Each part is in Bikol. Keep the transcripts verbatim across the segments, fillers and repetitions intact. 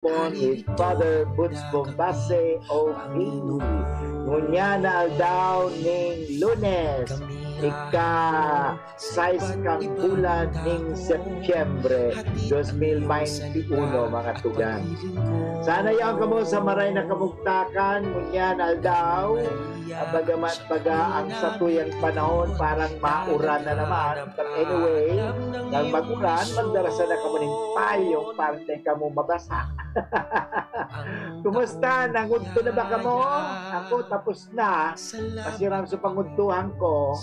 Sermon with Father Boots Bombase, O P. Ngunyan na aldaw ning Lunes, ika sais kan bulan ning Setyembre dos mil baynte uno, mga tugang. Sana yaon kamo sa maray na kamugtakan, ngunyan aldaw, ah, bagamat baga ang satuyang panahon parang mauran na naman. But anyway, nang mag-uran, magdara sana kamo nin payong para di kamo mabasa. Kumusta? Nangudto na ba kamo? Ako, tapos na. Kasi ram sa pangudtuhan ko,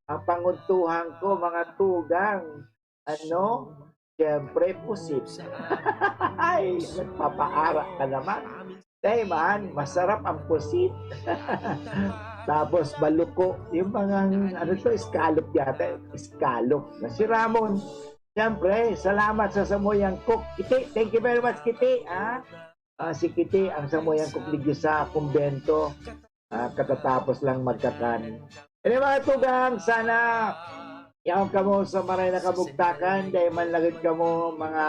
ang pangudtuhan ko, mga tugang, ano, siyempre, pusit. Ay, nagpapaara ka naman. Dahil man, masarap ang pusit. Tapos baluko, yung mga, ano to, scallop yata, scallop. Na si Ramon, siyempre, salamat sa samuyang cook. Kiti, thank you very much, Kiti, ha? Ah, si Kiti, ang samuyang cook digdi sa kumbento. Ah, katatapos lang magkakan. Anyway, mga tugang, sana yaon kamo sa maray na kamugtakan, dai man lagad kamo mga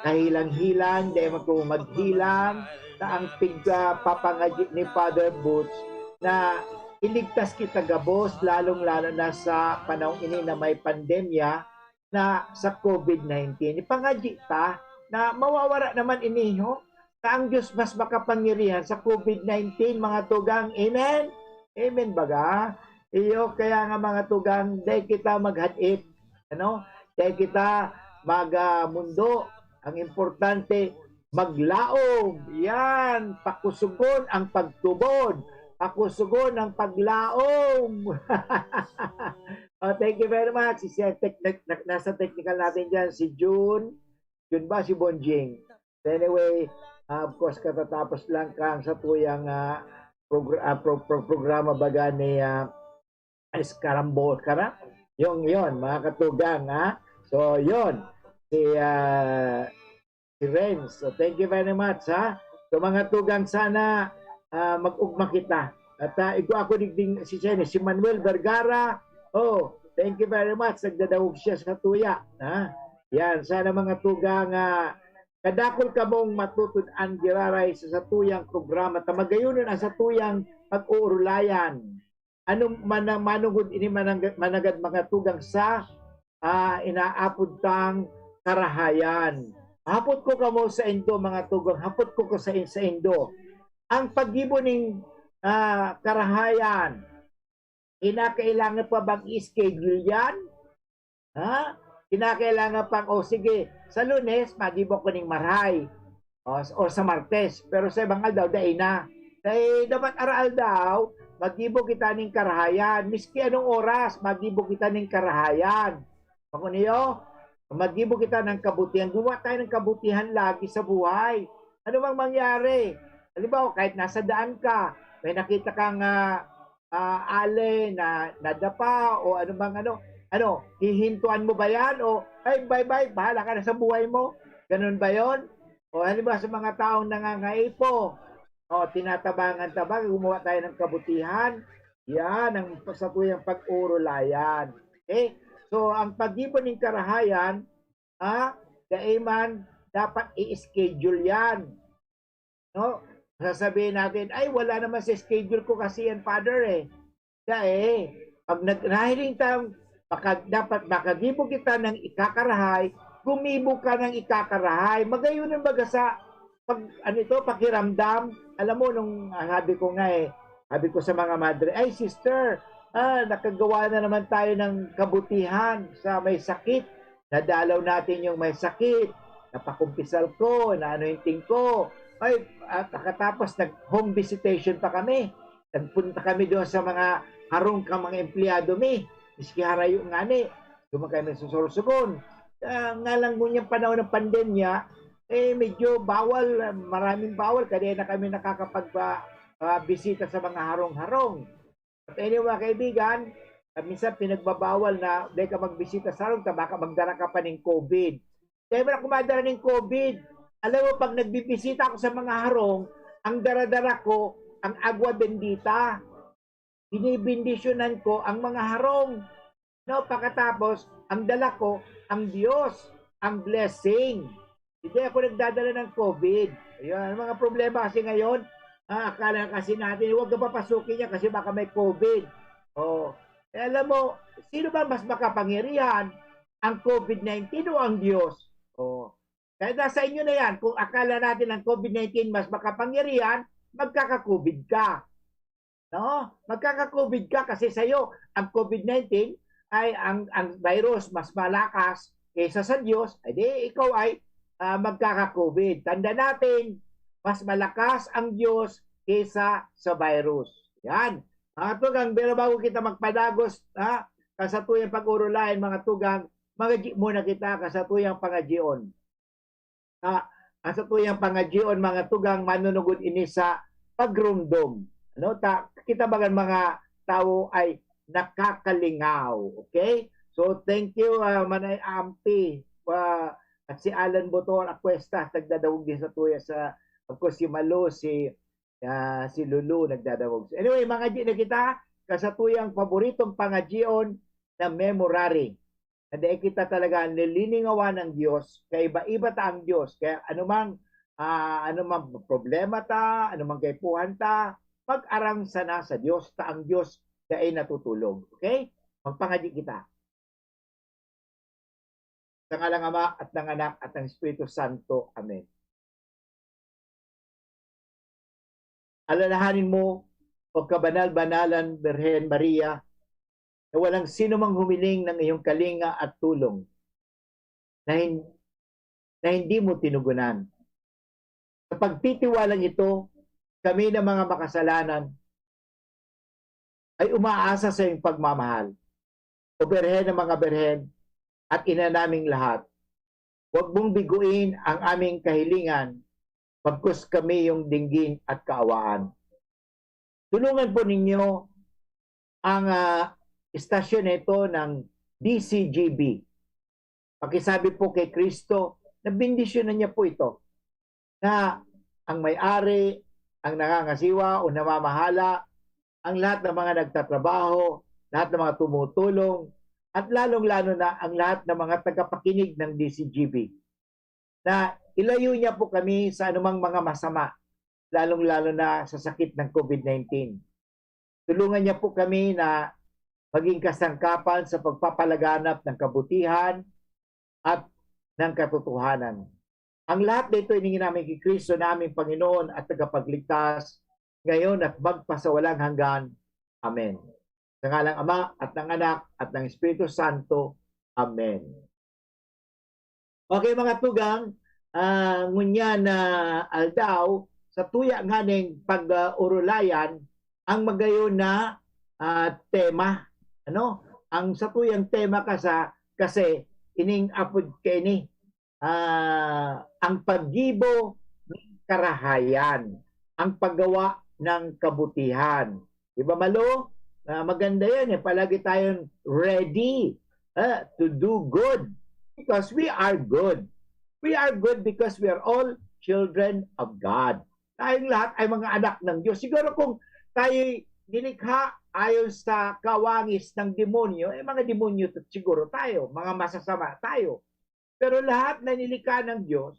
kahilang-hilang, dai man kamo maghilang, na ang pigpapangadyi ni Father Boots na iligtas kita gabos, lalong-lalo na sa panahon ini na may pandemya na sa COVID nineteen. Ipangadyi ta na mawawara naman ini, ho, na ang Diyos mas makapangyarihan sa COVID nineteen, mga tugang. Amen? Amen baga? Iyo, kaya nga, mga tugang, dai kita maghad-it, ano? Dai kita mag, ah, mundo. Ang importante, maglaom. Yan, pakusugon ang pagtubod. Pakusugon ang paglaom. Oh, thank you very much. Si, si tech-, na-, na-, nasa technical natin dyan, si June. June ba? Si Bonjing. Anyway, ah, of course, katatapos lang kan satuyang, ah, progr-, ah, pro-, pro-, programa baga ni, ah, Escarambol, kara? Yung, yon, mga katugang, ha? So, yon. Si, ah, si Renz. So, thank you very much, ha? So, mga tugang, sana, ah, mag-ugma kita. At, ah, igwa ako digding si Jenny, si Manuel Vergara. Oh, thank you very much. Nagdadangog siya sa tuya, ha? Yan, sana, mga tugang, ah, kadakul kamong matutunan giraray sa satuyang programa. Ta magayon an satuyang pag-uurulayan. Ano man ang manugod ini manang-, managad, mga tugang, sa, ah, inaapod tang karahayan. Hapot ko kamo saindo, mga tugang, hapot ko ko sa, saindo. Ang paggibo ning, ah, karahayan, kinakailangan pa bang i-schedule yan? Ha? Kinakailangan pang, "O sige, sa Lunes, magibo ko ning marahay." O, s-, or sa Martes. Pero sa ibang aldaw, dai na. Kaya dapat araaldaw, magibo kita ning karahayan. Miski anong oras, magibo kita ning karahayan. Bako niyo, magibo kita ng kabutihan. Gumawa tayo ng kabutihan lagi sa buhay. Ano mang mangyari? Halimbawa, kahit nasa daan ka, may nakita kang, ah, ah, ale na nadapa o ano mang ano, ano, hihintuan mo ba yan? O, "Ay, bye-bye, bahala ka na sa buhay mo." Ganun ba yon? O halimbawa, sa mga taong nangangaipo, o, tinatabangan ta ba, gumawa tayo ng kabutihan? Yan ang satuyang pag-uurulayan. Okay? So, ang paggibo ning karahayan, ah, dai man dapat i-schedule yan. No? Sasabihin natin, "Ay, wala naman sa schedule ko kasi yan, Father, eh." Dai, pag nag-, nahiling ta, maka-, dapat makagibo kita ng ikakarahay, gumibo ka ng ikakarahay. Magayon ang baga sa pag, ano ito, pakiramdam. Alam mo, nung, ah, sabi ko nga eh, sabi ko sa mga madre, "Ay, sister, ah, nakagawa na naman tayo ng kabutihan sa may sakit. Nadalaw natin yung may sakit, napakumpisal ko, naano yung tingko." Ay, at pagkatapos, nag-home visitation pa kami. Nagpunta kami doon sa mga harong kang mga empleyado mi. Miski harayo ngani, duman kami sa Sorsogon. Ah, nga lang, ngunyan panahon ng pandemya, eh, medyo bawal, ah, maraming bawal, kaya na kami nakakapag-, ah, ah, bisita sa mga harong-harong. But anyway, mga kaibigan, ah, minsan pinagbabawal na dai ka magbisita sa harong, ta baka magdara ka pa ning COVID. Kaya man ako madara ning COVID. Alam mo, pag nagbibisita ako sa mga harong, ang dara-dara ko, ang agwa bendita. Binibendisyonan ko ang mga harong. No, pagkatapos, ang dala ko, ang Diyos, ang blessing. Hindi ako nagdadala ng COVID. Ayan, ang mga problema kasi ngayon, ah, akala kasi natin, "Huwag ka papasukin niya kasi baka may COVID." Oh, eh, alam mo, sino ba mas makapangyarihan? Ang COVID nineteen o ang Diyos? Oh, kaya nasa inyo na yan. Kung akala natin ang COVID nineteen mas makapangyarihan, magkaka-COVID ka. No? Magkaka-COVID ka kasi sa'yo, ang COVID nineteen ay ang, ang virus mas malakas kaysa sa Diyos, edi ikaw ay ah, magkaka-COVID. Tanda natin, mas malakas ang Diyos kaysa sa virus. Yan. Mga tugang, pero bago kita magpadagos, ha, kasatuyang pag-urulayan, mga tugang, mangadyi muna kita, kasatuyang pangadyion. Ha, ang satuyang pangadyion, mga tugang, manunugod ini sa pagrumdom. Ano, ta, kita bagan mga tawo ay nakakalingaw. Okay? So, thank you, ah, Manay Ampi, ah, at si Alan Botor Acuesta, nagdadangog din sa tuya sa, of course, si Malo, si, ah, si Lulu, nagdadangog. So, anyway, mangadyi na kita, kasatuyang paboritong pangadyion na memorary. Na dai kita talaga nililingawan ng Diyos, kaiba-iba ta ang Diyos. Kaya anumang, ah, anumang problema ta, anumang kaipuhan ta, pag-arang sana sa Diyos, ta ang Diyos dai natutulog. Okay? Magpangadyi kita. Sa ngalang Ama at ng Anak at ng Espiritu Santo. Amen. Alalahanin mo, O kabanal-banalan Birhen Maria, na walang sino mang humiling ng iyong kalinga at tulong na, hin- na hindi mo tinugunan. Sa pagtitiwalang ito, kami na mga makasalanan ay umaasa sa iyong pagmamahal. O Birhen ng mga Birhen at Ina naming lahat, huwag mong biguin ang aming kahilingan, pagkus kami yung dinggin at kaawaan. Tulungan po ninyo ang, ah, istasyon na ito ng D C G B. Pakisabi po kay Kristo na bendisyonan niya po ito, na ang may-ari, ang nangangasiwa o namamahala, ang lahat ng mga nagtatrabaho, lahat ng mga tumutulong, at lalong-lalo na ang lahat ng mga tagapakinig ng D C G B, na ilayo niya po kami sa anumang mga masama, lalong-lalo na sa sakit ng COVID nineteen. Tulungan niya po kami na maging kasangkapan sa pagpapalaganap ng kabutihan at ng katotohanan. Ang lahat na ito hiningi namin kay Kristo na aming Panginoon at Tagapagligtas, ngayon at magpasawalang hanggan. Amen. Sa ngalang Ama at ng Anak at ng Espiritu Santo. Amen. Okay, mga tugang, ah, ngunyan na aldaw, sa tuya nganing pag-urulayan, ang magayon na, ah, tema, ano? Ang satuyang tema kasa-, kasi ining apod kaini, ah, ang paggibo ng karahayan, ang paggawa ng kabutihan. Di ba, Malo? Ah, maganda yan eh. Palagi tayong ready, ah, to do good because we are good. We are good because we are all children of God. Tayong lahat ay mga anak ng Diyos. Siguro kung tayo nilikha ayon sa kawangis ng demonyo, eh, mga demonyo t- siguro tayo, mga masasama tayo. Pero lahat na nilikha ng Diyos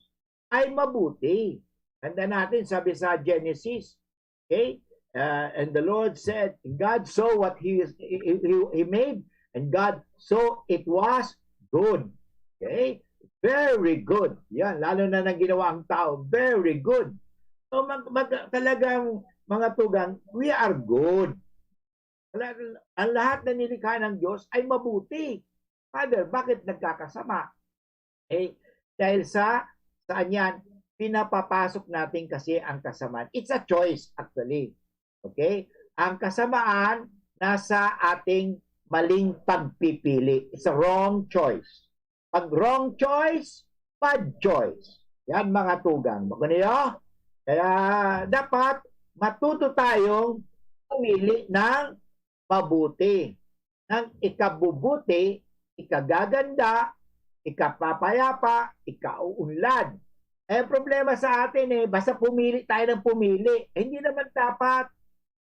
ay mabuti. Tanda natin, sabi sa Genesis, okay? Uh, and the Lord said, God saw what he, he, he, he made, and God saw it was good. Okay? Very good. Yan, lalo na nang ginawa ang tao. Very good. So, mag, mag, talagang mga tugang, we are good. Wala, ang lahat na nilikha ng Diyos ay mabuti. Father, bakit nagkakasama? Eh, dahil sa, saan yan? Pinapapasok natin kasi ang kasamaan. It's a choice, actually. Okay? Ang kasamaan nasa ating maling pagpipili. It's a wrong choice. Pag wrong choice, bad choice. Yan, mga tugang. Bako niyo? Kaya dapat matuto tayong pumili ng mabuti, ng ikabubuti, ikagaganda, ikapapayapa, ikauunlad. Eh, ang problema sa atin eh, basta pumili tayo ng pumili. Eh, hindi naman dapat.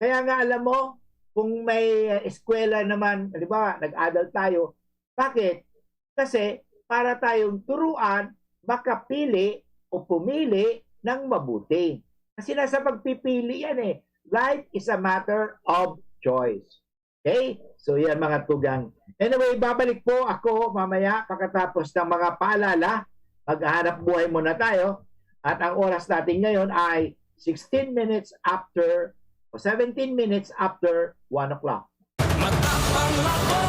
Kaya nga, alam mo, kung may, eh, eskwela naman, halimbawa, nag-adult tayo, bakit? Kasi para tayong turuan, makapili o pumili ng mabuti. Kasi nasa pagpipili yan eh. Life is a matter of choice. Okay? So yan mga tugang. Anyway, babalik po ako mamaya pagkatapos ng mga paalala. Maghahanap buhay muna tayo. At ang oras natin ngayon ay sixteen minutes after o seventeen minutes after one o'clock. Matapang ako,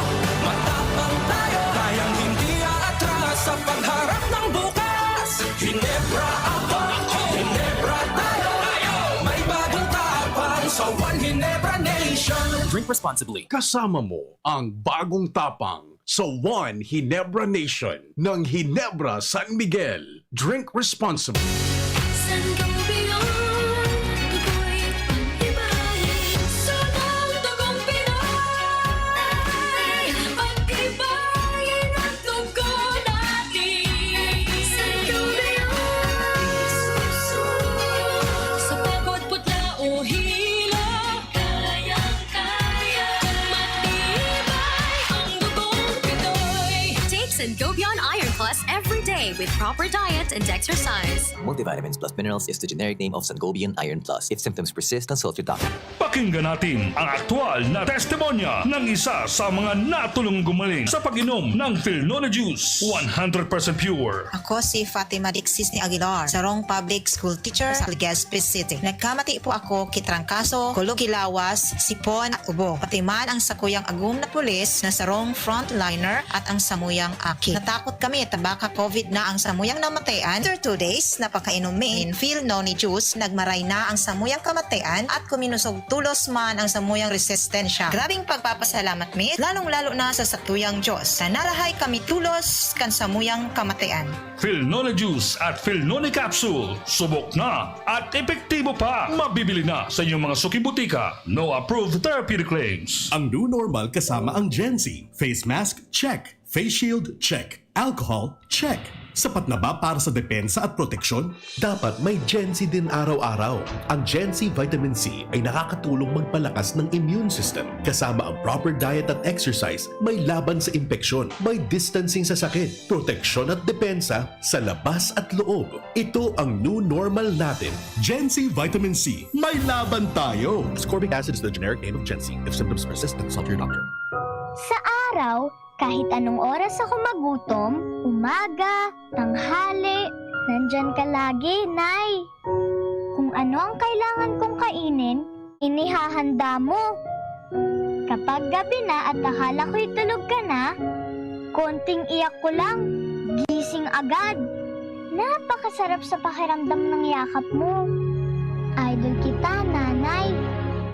matapang tayo. Kayang hindi aatras sa pagharap ng bukas. Hinebra ako, Hinebra tayo. May bagong tapang sa One Hinebra Nation. Drink responsibly. Kasama mo ang bagong tapang sa One Hinebra Nation ng Hinebra San Miguel. Drink responsibly. Sangobion, ako'y pag-ibahin. Sunang dugong Pinoy, pag-ibahin ang dugo natin. Sangobion, sa pagod, putla o hilo, kayang-kaya. Matibay ang dugong Pinoy. Take Sangobion Iron Plus every day with proper diet and exercise. Multivitamins plus minerals is the generic name of Sangobion Iron Plus. If symptoms persist, consult your doctor. Pakinggan natin ang aktual na testimonya ng isa sa mga natulong gumaling sa pag-inom ng Filnone Juice, one hundred percent pure. Ako si Fatima Dixis ni Aguilar, sarong public school teacher sa Legazpi City. Nagkamati po ako ki trangkaso, kulog ki lawas, sipon at ubo. Pati man ang sakuyang agom na pulis na sarong frontliner at ang samuyang aki. Natakot kami ta baka COVID na ang samuyang namatayan. After two days na pagkainom mi nin Filnone juice, nagmaray na ang samuyang kamatayan at kuminusog tulos man ang samuyang resistensya. Grabing pagpapasalamat mi, lalong-lalo na sa satuyang Diyos, na narahay kami tulos kan samuyang kamatayan. Filnone Juice at Filnone Capsule. Subok na at epektibo pa. Mabibili na sa inyong mga suking butika. No approved therapeutic claims. Ang new normal kasama ang Gen Z. Face mask, check. Face shield, check. Alcohol, check. Sapat na ba para sa depensa at proteksyon? Dapat may Gen Z din araw-araw. Ang Gen Z Vitamin C ay nakakatulong magpalakas ng immune system. Kasama ang proper diet at exercise, may laban sa impeksyon, may distancing sa sakit, proteksyon at depensa sa labas at loob. Ito ang new normal natin. Gen Z Vitamin C, may laban tayo! Ascorbic acid is the generic name of Gen Z. If symptoms persist, consult your doctor. Sa araw, kahit anong oras ako magutom, umaga, tanghali, nandyan ka lagi, Nay. Kung ano ang kailangan kong kainin, inihahanda mo. Kapag gabi na at akala ko'y tulog ka na, konting iyak ko lang, gising agad. Napakasarap sa pakiramdam ng yakap mo. Idol kita, Nanay.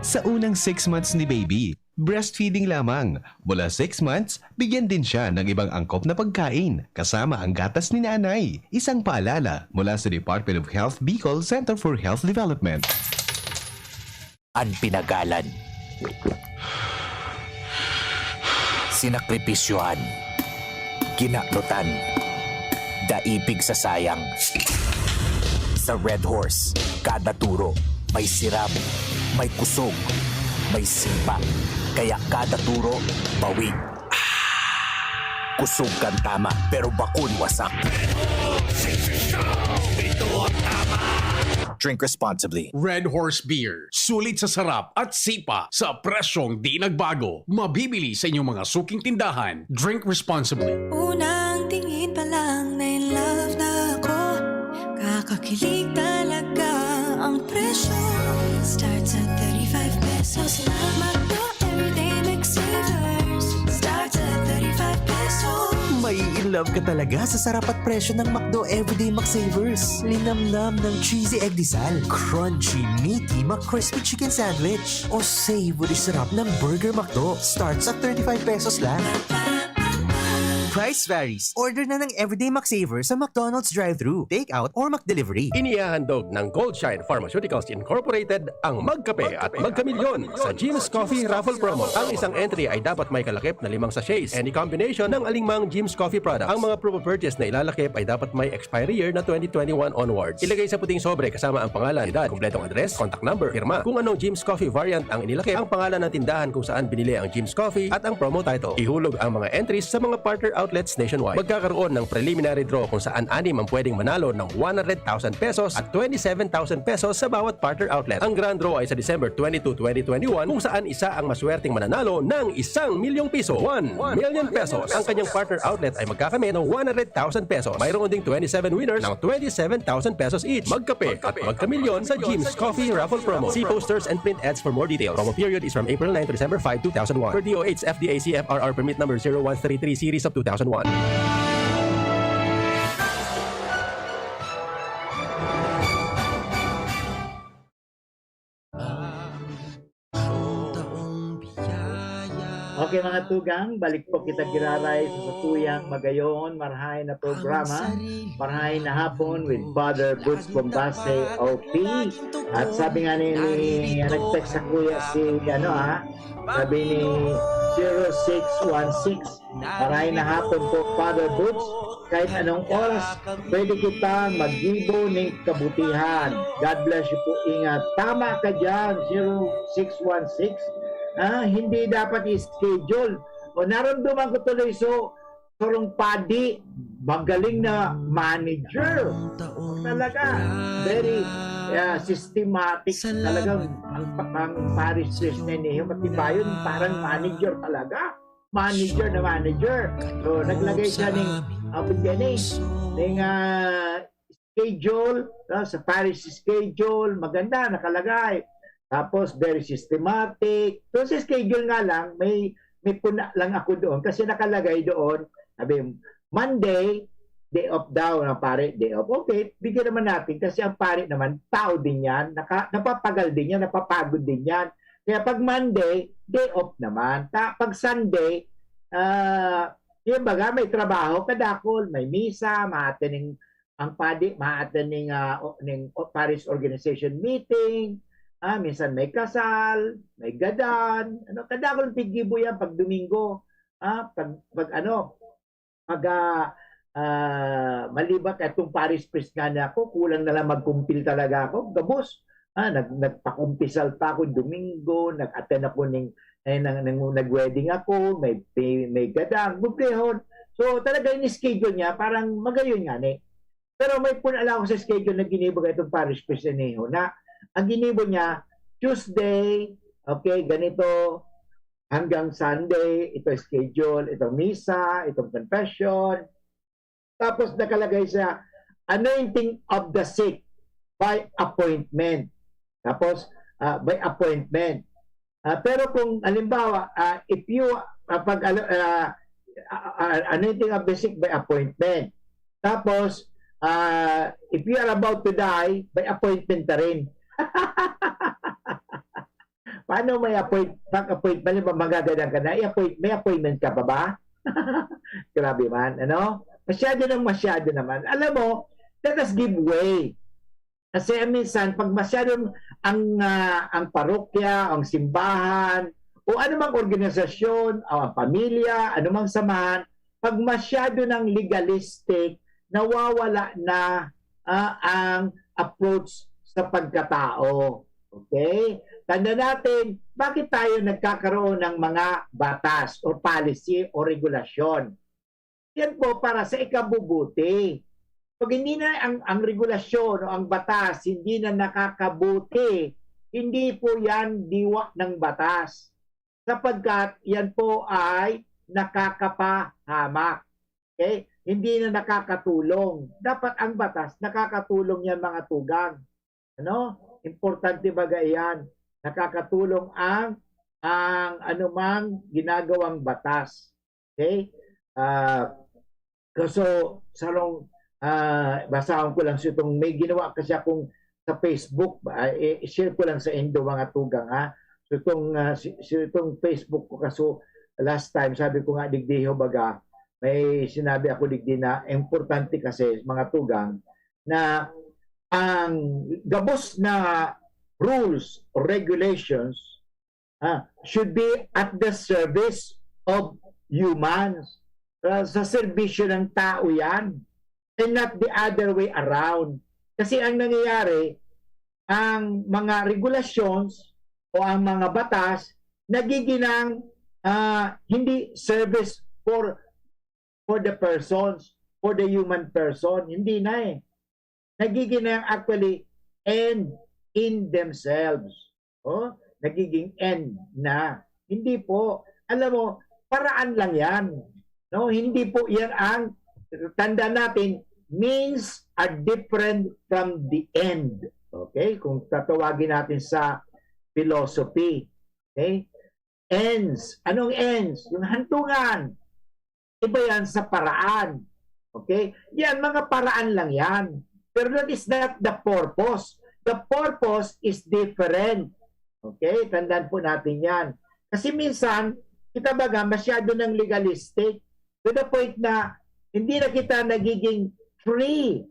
Sa unang six months ni baby, breastfeeding lamang. Mula six months, bigyan din siya ng ibang angkop na pagkain, kasama ang gatas ni nanay. Isang paalala mula sa Department of Health Bicol Center for Health Development. An pinagalan. Sinakripisyohan. Kinaknutan. Daipig sa sayang. Sa Red Horse, kada turo, may sirab, may kusog, may sipa. Kaya kada turo, bawig. Kusog kan tama, pero bakun wasak. Drink responsibly. Red Horse Beer. Sulit sa sarap at sipa sa presyong di nagbago. Mabibili sa inyong mga suking tindahan. Drink responsibly. Unang tingin pa lang na in love na ako. Kakakilig talaga ang presyo. Starts at thirty-five pesos lang. McDo Everyday McSavers. Starts at thirty-five pesos. Mai-in love ka talaga sa sarap at presyo ng McDo Everyday McSavers. Linamnam ng cheesy egg disal, crunchy, meaty, McCrispy chicken sandwich, o savory sarap ng Burger McDo. Starts at thirty-five pesos lang. Price varies. Order na ng Everyday McSaver sa McDonald's drive-thru, take-out, or McDelivery. Inihahandog ng Goldshine Pharmaceuticals Incorporated ang Magkape at Magkamilyon sa Jim's Coffee Raffle Promo. Ang isang entry ay dapat may kalakip na limang sachets. Any combination ng alingmang Jim's Coffee product. Ang mga promo purchase na ilalakip ay dapat may expiry year na twenty twenty-one onwards. Ilagay sa puting sobre kasama ang pangalan, edad, kumpletong address, contact number, pirma. Kung anong Jim's Coffee variant ang inilakip, ang pangalan ng tindahan kung saan binili ang Jim's Coffee at ang promo title. Ihulog ang mga entries sa mga partner outlets nationwide. Magkakaroon ng preliminary draw kung saan anim ang pwedeng manalo ng one hundred thousand pesos at twenty-seven thousand pesos sa bawat partner outlet. Ang grand draw ay sa December twenty-two, twenty twenty-one, kung saan isa ang maswerteng mananalo ng isang milyong piso. One million pesos. Ang kanyang partner outlet ay magkakamit ng one hundred thousand pesos. Mayroon ding twenty-seven winners ng twenty-seven thousand pesos each. Magkape at magkamilyon sa Jim's Coffee Raffle Promo. See posters and print ads for more details. Promo period is from April nine to December five, two thousand one. Per D O H F D A C F R R permit number zero one three three series of two thousand one. Okay, mga tugang, balik po kita giraray sa satuyang magayon, marhay na programa, marhay na hapon with Father Boots Bombase, O P. At sabi nga ni, ni nag-text sa kuya si, ano ha, sabi ni zero six one six, marhay na hapon po, Father Boots. Kahit anong oras, pwede kita maggibo ning kabutihan. God bless you po, ingat. Tama ka dyan, zero six one six. Ah, hindi dapat i-schedule. O, naramdaman ko tuloy, so, sarong padi, magaling na manager. Talaga, very ah, systematic. Talagang ang, ang parish priest na niya, matibayon, parang manager talaga. Manager na manager. So, naglagay siya ning, ah, pagyan eh, ning ah, schedule, no, sa parish schedule, maganda, nakalagay. Tapos, very systematic. So, sa schedule nga lang, may, may puna lang ako doon kasi nakalagay doon, sabi, Monday, day off daw ng pare, day off. Okay, bigyan naman natin kasi ang pare naman, tao din yan, naka, napapagal din yan, napapagod din yan. Kaya pag Monday, day off naman. Ta, pag Sunday, ah, yung baga, may trabaho, kadakol, may misa, maaten ning, ang padi, maaten ning, ah, o- ning o- parish organization meeting, ah, minsan may kasal, may gadan, ano, kadakol ang piggibo yan pag Domingo, ah, pag, pag ano, pag ah, ah, malibat itong parish priest nga niya ako, kulang na lang magkumpil talaga ako, gabos. Ah, nag, nagpakumpisal pa ako Domingo, nag-attend ako ning, eh, nang, nang, nag-wedding ako, may, may, may gadang, bublehon. So, talaga yung schedule niya, parang magayon nga ni. Pero may pun ala ako sa schedule na ginibo ka itong parish priest ni Neho na ang ginibo niya, Tuesday, okay, ganito, hanggang Sunday, ito schedule, itong misa, itong confession. Tapos nakalagay siya, anointing of the sick by appointment. Tapos, ah, by appointment. Ah, pero kung halimbawa, ah, if you, ah, pag, ano, ah, ah, ah, anointing of the sick by appointment. Tapos, ah, if you are about to die, by appointment ka rin. Paano may appoint, pag appointment, ba magagadan ka na, i-appoint, may appointment ka pa ba? Grabe man, ano? Masyado nang masyado naman. Alam mo, let us give way. Kasi minsan, pag masyadong ang, ah, ang parokya, ang simbahan, o anumang organisasyon, o ang pamilya, anumang samahan, pag masyado ng legalistic, nawawala na, ah, ang approach sa pagkatao. Okay? Tanda natin, bakit tayo nagkakaroon ng mga batas o policy o regulasyon? Yan po para sa ikabubuti. Pag hindi na ang, ang regulasyon o ang batas, hindi na nakakabuti, hindi po yan diwa ng batas. Sapagkat yan po ay nakakapahamak. Okay? Hindi na nakakatulong. Dapat ang batas, nakakatulong yan, mga tugang. Ano? Importante baga iyan. Nakakatulong ang, ang anumang ginagawang batas. Okay? Ah, so, sarong, ah, basahon ko lang sa itong, may ginawa kasi akong sa Facebook, ba, eh, i-share ko lang sa indo, mga tugang, ha. So, itong, ah, si, si, itong Facebook ko, kaso last time, sabi ko nga, digdi ho, baga, may sinabi ako digdi na importante kasi, mga tugang, na ang gabos na rules or regulations, ah, should be at the service of humans. Ah, sa serbisyo ng tao yan, and not the other way around. Kasi ang nangyayari, ang mga regulations o ang mga batas, nagiging, ah, hindi service for for the persons, for the human person. Hindi na eh. Nagiging na actually end in themselves. Oh, nagiging end na. Hindi po. Alam mo, paraan lang yan. No? Hindi po yan ang, tanda natin, means are different from the end. Okay? Kung tatawagin natin sa philosophy. Okay? Ends. Anong ends? Yung hantungan. Iba yan sa paraan. Okay? Yan, mga paraan lang yan. Pero that is not the purpose. The purpose is different. Okay? Tandaan po natin yan. Kasi minsan, kita baga, masyado ng legalistic to the point na hindi na kita nagiging free.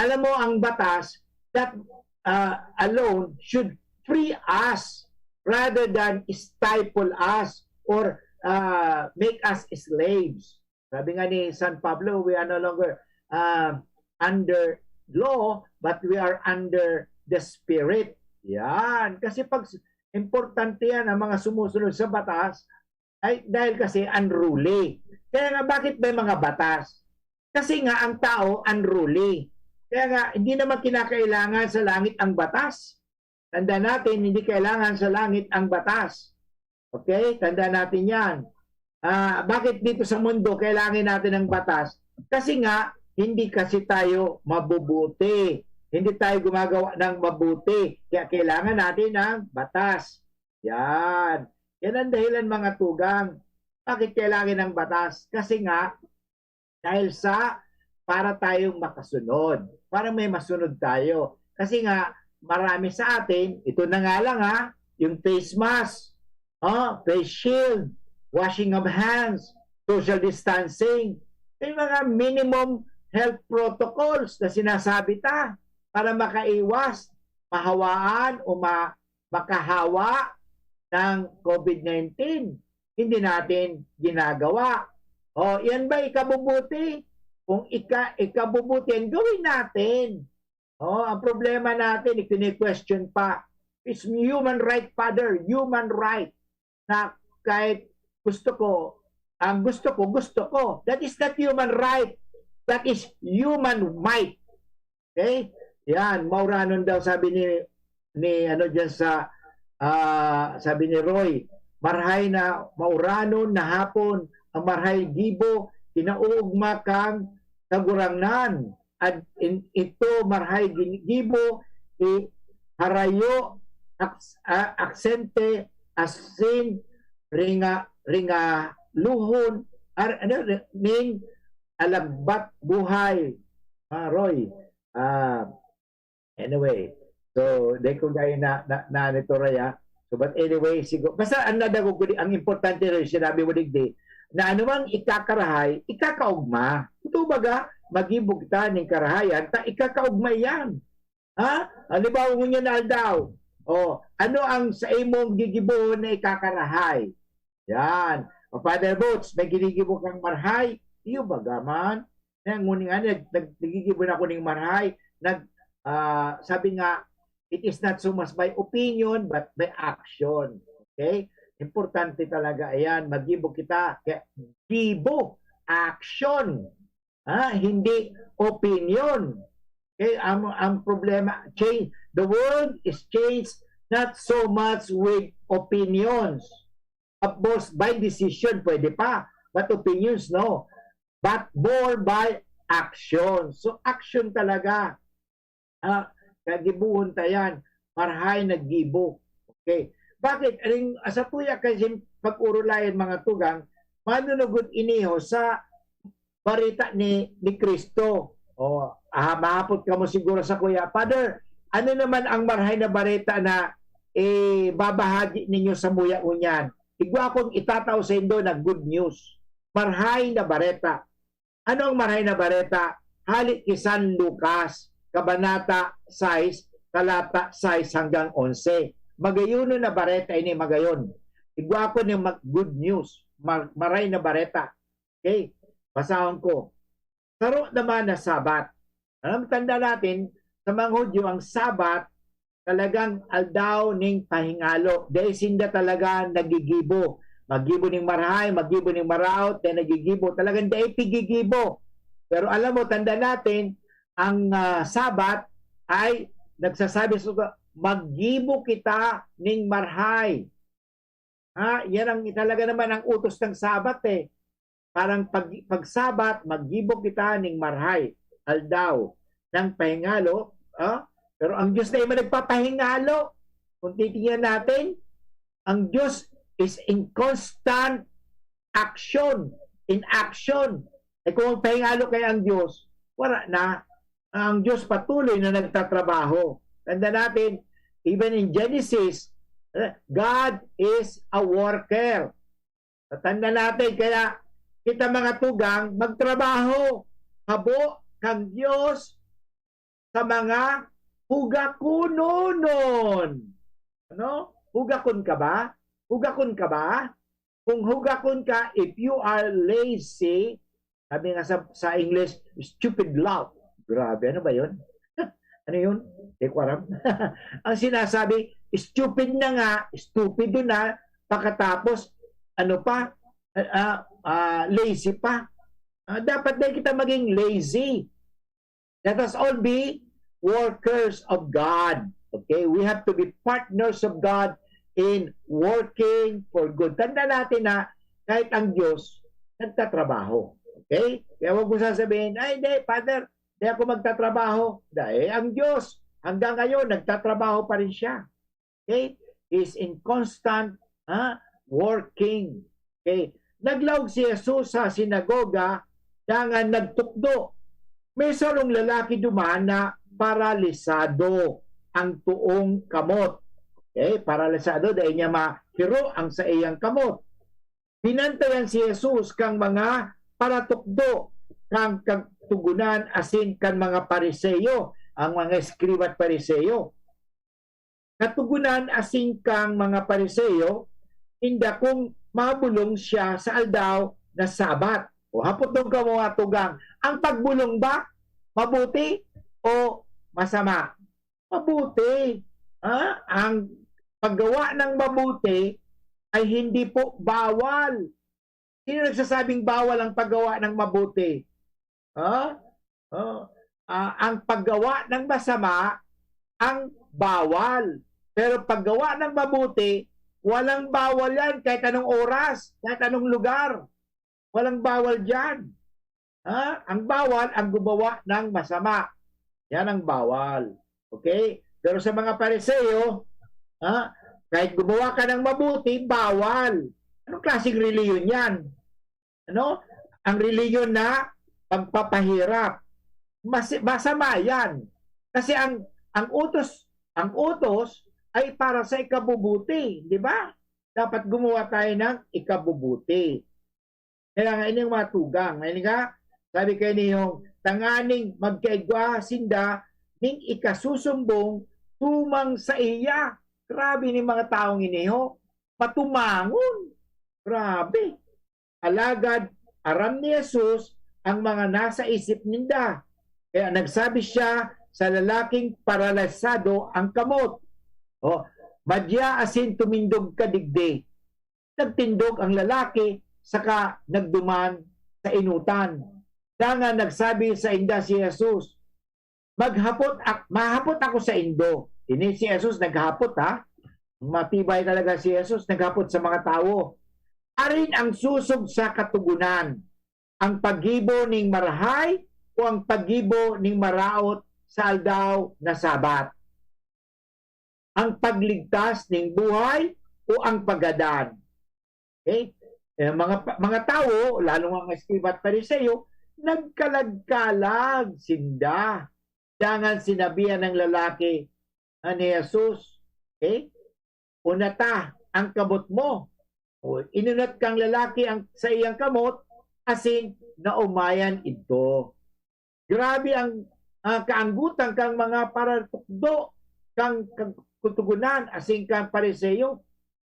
Alam mo, ang batas, that uh, alone should free us rather than stifle us or uh, make us slaves. Sabi nga ni San Pablo, we are no longer uh, under law, but we are under the Spirit. Yan. Kasi pag importante yan, ang mga sumusunod sa batas, ay dahil kasi unruly. Kaya nga, bakit may mga batas? Kasi nga, ang tao unruly. Kaya nga, hindi naman kinakailangan sa langit ang batas. Tanda natin, hindi kailangan sa langit ang batas. Okay? Tanda natin yan. Ah, bakit dito sa mundo kailangan natin ng batas? Kasi nga, hindi kasi tayo mabubuti. Hindi tayo gumagawa ng mabuti. Kaya kailangan natin ng batas. Yan. Yan ang dahilan, mga tugang. Bakit kailangan ng batas? Kasi nga, dahil sa para tayong makasunod, para may masunod tayo. Kasi nga, marami sa atin, ito na nga lang ha, yung face mask, oh, face shield, washing of hands, social distancing, may mga minimum health protocols na sinasabi ta para makaiwas, mahawaan o ma makahawa ng COVID nineteen. Hindi natin ginagawa. O, yan ba ikabubuti? Kung ika, ikabubuti yan, gawin natin. O, ang problema natin, ikini-question pa. It's human right, Father. Human right. Na kahit gusto ko, ang gusto ko, gusto ko. That is not human right. That is human might. Okay? Yan, mauranon daw, sabi ni, ni ano dyan sa, ah, sabi ni Roy, marhay na mauranon na hapon, ang marhay gibo, kinauugma kang kagurangnan. At in, ito marhay gin- gibo, i harayo, aks, a, aksente, asin, ringa, ringa, luhon, ar, ano, ning alagbat buhay. Ah, Roy, ah, anyway, so, di ko gaya na, na, na nito, Raya. So, but anyway, siguro, basta ang nadagog ko, di- ang importante rin, sinabi mo digdi, na anumang ikakarahay, ikakaugma. Ito baga, magibog ta ning karahayan, ta ikakaugma yan. Ha? Halimbawa, ngunyan na aldaw, o, ano ang sa imong gigibohon na ikakarahay? Yan. O, Father Boots, may ginigibo kang marhay? Iyo baga man. Kaya ngunyan nga, nag, nag, nagigibo na ako ning marhay. Nag, ah, sabi nga, it is not so much by opinion, but by action. Okay? Importante talaga, ayan, magibo kita. Kaya, gibo, action. Ha? Hindi opinion. Okay? Ang, ang problema, change, the world is changed not so much with opinions. Of course, by decision, pwede pa. But opinions, no. But more by action. So, action talaga. Ah, kagibuhon ta yan. Marhay naggibo. Okay. Bakit? Aring, sa tuya kasi pag-urulayan, mga tugang, manunugod iniho sa bareta ni, ni Cristo. O, ah, mahapot kamo siguro sa kuya, "Father, ano naman ang marhay na bareta na, eh, babahagi ninyo sa muya ngunyan?" Igwa akong itatao sa indo na good news. Marhay na bareta. Ano ang marhay na bareta? Hali ki San Lucas, kabanata sais, talata sais hanggang onse. Magayon na bareta ini, magayon. Igwa ko ning mag-, good news, mar-, maray na bareta. Okay? Basahon ko. Saro naman na Sabat. Alam, tanda natin, sa mga Hudyo, ang Sabat, talagang aldaw ning pahingalo. Dahil sinda talaga nagigibo. Maggibo ning marahay, maggibo ning maraot, kaya nagigibo. Talagang dai pigigibo. Pero alam mo, tanda natin, ang ah, Sabat ay nagsasabi sa, "Maggibo kita ning marahay." Ha? Yan ang talaga naman ang utos ng Sabat eh. Parang pag, pag Sabat, maggibo kita ning marahay, aldaw ng pahingalo. Ha? Pero ang Diyos na yung nagpapahingalo. Kung titingnan natin, ang Diyos is in constant action, in action. Eh kung magpahingalo kaya ang Diyos, wala na. Ang Diyos patuloy na nagtatrabaho. Tanda natin, even in Genesis, eh, God is a worker. Tanda natin, kaya kita mga tugang, magtrabaho, habo kang Diyos sa mga hugakononon. Ano? Hugakon ka ba? Hugakon ka ba? Kung hugakon ka, if you are lazy, sabi nga sa, sa English, stupid love. Grabe, ano ba yun? Ano yun? Di ko alam. Ang sinasabi, stupid na nga, stupido na, pagkatapos, ano pa, ah, ah, lazy pa. Ah, dapat din kita maging lazy. Let us all be workers of God. Okay? We have to be partners of God in working for good. Tanda natin na kahit ang Diyos nagtatrabaho. Okay? Kaya huwag mo sasabihin, "Ay, hindi, Father, di ako magtatrabaho." Dahil ang Diyos, hanggang ngayon, nagtatrabaho pa rin siya. Okay? He's in constant ha, working. Okay? Naglaog si Jesus sa sinagoga, dangan nagtukdo. May sarong lalaki duman na paralisado ang tuong kamot. Okay? Paralisado, dahil niya mahiro ang saiyang kamot. Binantayan si Jesus kang mga paratukdo kan Katogonan asin kan mga Pariseo, ang mga eskriba at Pariseo. Katogonan asin kang mga Pariseo, inda kung mabolong siya sa aldaw na Sabat. O hapot dong kamo mga tugang, ang pagbolong ba mabuti o masama? Mabuti. Ha? Ang paggawa ng mabuti ay hindi po bawal. Sino nagsasabing bawal ang paggawa ng mabuti? Ha? Oh. Ah, ang paggawa ng masama ang bawal. Pero paggawa ng mabuti, walang bawal yan kahit anong oras, kahit anong lugar. Walang bawal dyan. Ha? Ang bawal, ang gumawa ng masama. Yan ang bawal. Okay? Pero sa mga Pariseo, ha? Kahit gumawa ka ng mabuti, bawal. Anong klaseng reliyon yan? Ano? Ang reliyon na pagpapahirap. Mas, masama yan. Kasi ang, ang utos, ang utos ay para sa ikabubuti, di ba? Dapat gumawa tayo ng ikabubuti. Kaya nga, ining mga tugang, ngayon nga, sabi kayo niyo, tanganing magkaigwa sinda ning ikasusumbong tumang sa iya. Grabe ni mga taong iniho. Matumangon. Grabe. Alagad aram ni Jesus ang mga nasa isip ninda. Kaya nagsabi siya sa lalaking paralisado ang kamot, "O, madya asin tumindog ka digdi." Nagtindog ang lalaki, saka nagduman sa inutan. Dangan nagsabi sa inda si Jesus, "Maghapot ak-, mahapot ako sa indo." Ini si Jesus naghapot, ha? Matibay talaga si Jesus, naghapot sa mga tawo. "Arin ang susog sa Katogonan, ang paggibo ning marahay o ang paggibo ning maraot sa aldaw na Sabat? Ang pagligtas ning buhay o ang pagadan?" Okay? Eh, mga, mga tawo, lalo nga ang eskriba at Pariseo, nagkalag-kalag sinda. Dangan sinabihan ng lalaki, ah, ni Jesus, okay? "Unata ang kamot mo." O, inunat kang lalaki ang sa iyang kamot, asin naumayan idto. Grabe ang, ah, kaanggutan kang mga paratukdo kang, kang Katogonan asin kang Pariseo.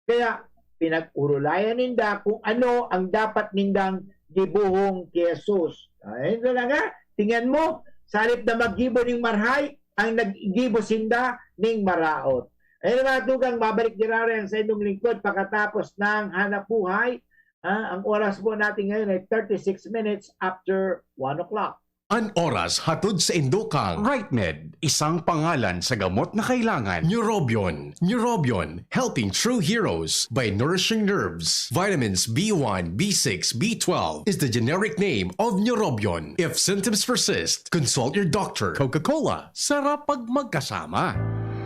Kaya pinag-urulayan ninda kung ano ang dapat nindang gibohon ki Jesus. Ay, talaga, tingnan mo, sa halip na maggibo ning marahay, ang naggibo sinda ning maraot. Ayun, mga tugang, babalik din rin sa inyong lingkod pagkatapos ng hanap buhay. Ah, ang oras po natin ngayon ay thirty-six minutes after one o'clock. An oras hatod sa indokang RightMed, isang pangalan sa gamot na kailangan. Neurobion. Neurobion, helping true heroes by nourishing nerves. Vitamins B one, B six, B twelve is the generic name of Neurobion. If symptoms persist, consult your doctor. Coca-Cola, sarap pag magkasama.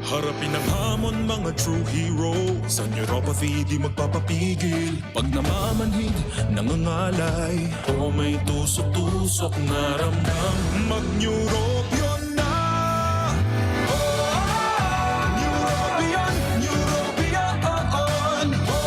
Harapin ang hamon, mga true hero. Sa neuropathy, di magpapapigil. Pag namamanhid, nangangalay, o may tusok-tusok na ramdam, mag-Neurobion na! Oh, Neurobion, Neurobion, oh, oh.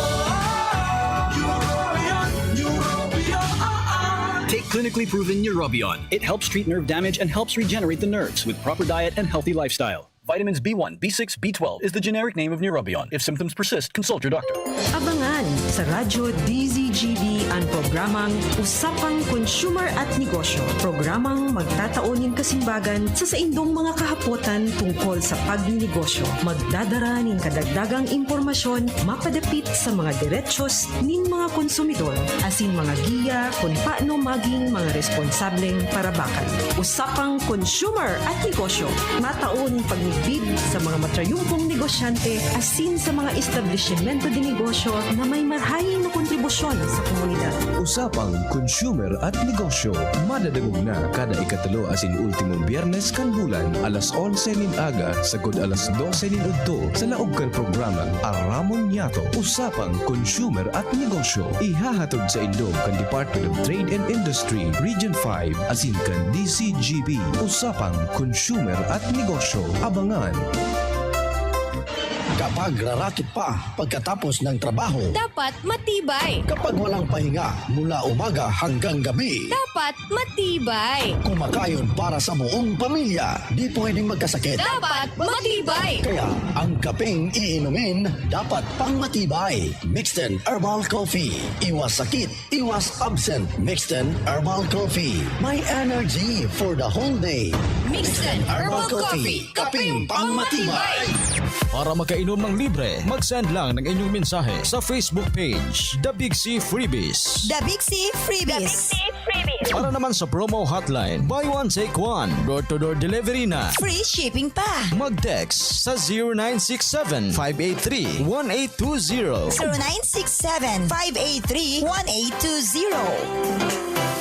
Neurobion, Neurobion, oh, oh. Take clinically proven Neurobion. It helps treat nerve damage and helps regenerate the nerves with proper diet and healthy lifestyle. Vitamins B one, B six, B twelve is the generic name of Neurobion. If symptoms persist, consult your doctor. Abangan sa Radyo D Z G B an programang Usapang Consumer at Negosyo. Programang magtatao nin kasimbagan sa saindong mga kahapotan tungkol sa pagninegosyo. Magdadara nin kadagdagang impormasyon mapadapit sa mga derechos nin mga konsumidor, asin mga giya kun paano maging mga responsableng parabakan. Usapang Consumer at Negosyo, matao nin pagmidbid sa mga matrayumpong negosyante asin sa mga establisimento de negosyo na may marahay na kontribusyon sa komunidad. Usapang Consumer at Negosyo, madadangog na kada ikatulo asin ultimong Biyernes kan bulan, alas onse nin aga sagkod alas dose nin udto, sa laog kan programang Aramon Niyato, Usapang Consumer at Negosyo. Ihahatod saindo kan Department of Trade and Industry, Region five, asin kan D Z G B. Usapang Consumer at Negosyo. Abangan! Kapag rarakit pa pagkatapos ng trabaho, Dapat matibay. Kapag walang pahinga mula umaga hanggang gabi, Dapat matibay. Kumakayon para sa buong pamilya, di pwedeng magkasakit. Dapat matibay. Kaya ang kapeng iinumin dapat pang matibay. Mixten Herbal Coffee. Iwas sakit, iwas absent. Mixten Herbal Coffee. May energy for the whole day. Mixten Herbal Coffee. Kapeng pangmatibay. Para makainom ng libre, mag-send lang ng inyong mensahe sa Facebook page, The Big C Freebies. The Big C Freebies. Para naman sa promo hotline, buy one, take one, door-to-door delivery na. Free shipping pa. Mag-text sa zero nine six seven, five eight three, one eight two zero. Zero nine six seven, five eight three, one eight two zero.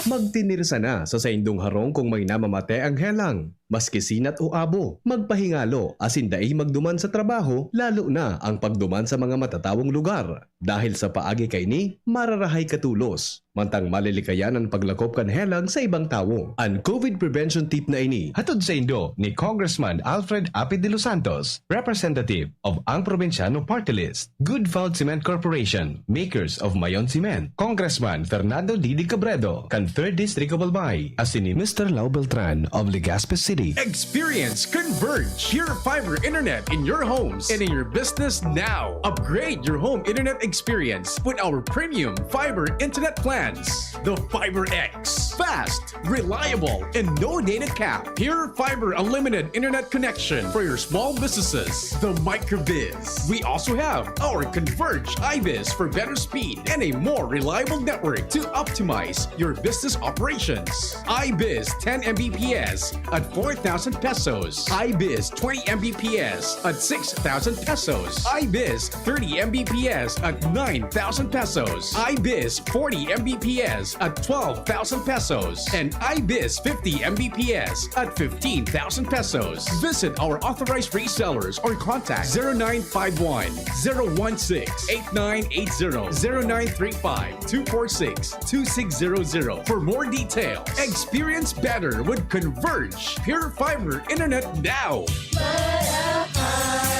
Magtinirsa na sa saindong harong kung may namamate ang helang. Maski sinat o abo, magpahingalo asin dai magduman sa trabaho, lalo na ang pagduman sa mga matatawong lugar. Dahil sa paagi kaini, mararahay ka tolos, mantang malilikayan an paglakop kan helang sa ibang tawo. An COVID prevention tip na ini hatod saindo ni Congressman Alfred Apid de los Santos, representative of Ang Probinsyano Party List. Good Food Cement Corporation, makers of Mayon Cement. Congressman Fernando Didi Cabredo, kan Third District of Albay, asin ni Mister Lau Beltran of Legazpi City. Experience Converge Pure Fiber Internet in your homes and in your business now. Upgrade your home internet experience with our premium fiber internet plans. The Fiber X. Fast, reliable, and no data cap. Pure Fiber Unlimited Internet Connection for your small businesses. The Microbiz. We also have our Converge iBiz for better speed and a more reliable network to optimize your business operations. iBiz ten M B P S at four thousand pesos. iBiz twenty M B P S at six thousand pesos. iBiz thirty M B P S at nine thousand pesos. iBiz forty M B P S at twelve thousand pesos. And iBiz fifty M B P S at fifteen thousand pesos. Visit our authorized resellers or contact zero nine five one, zero one six, eight nine eight zero, zero nine three five, two four six, two six zero zero for more details. Experience better with Converge Pure Fiber Internet now. Para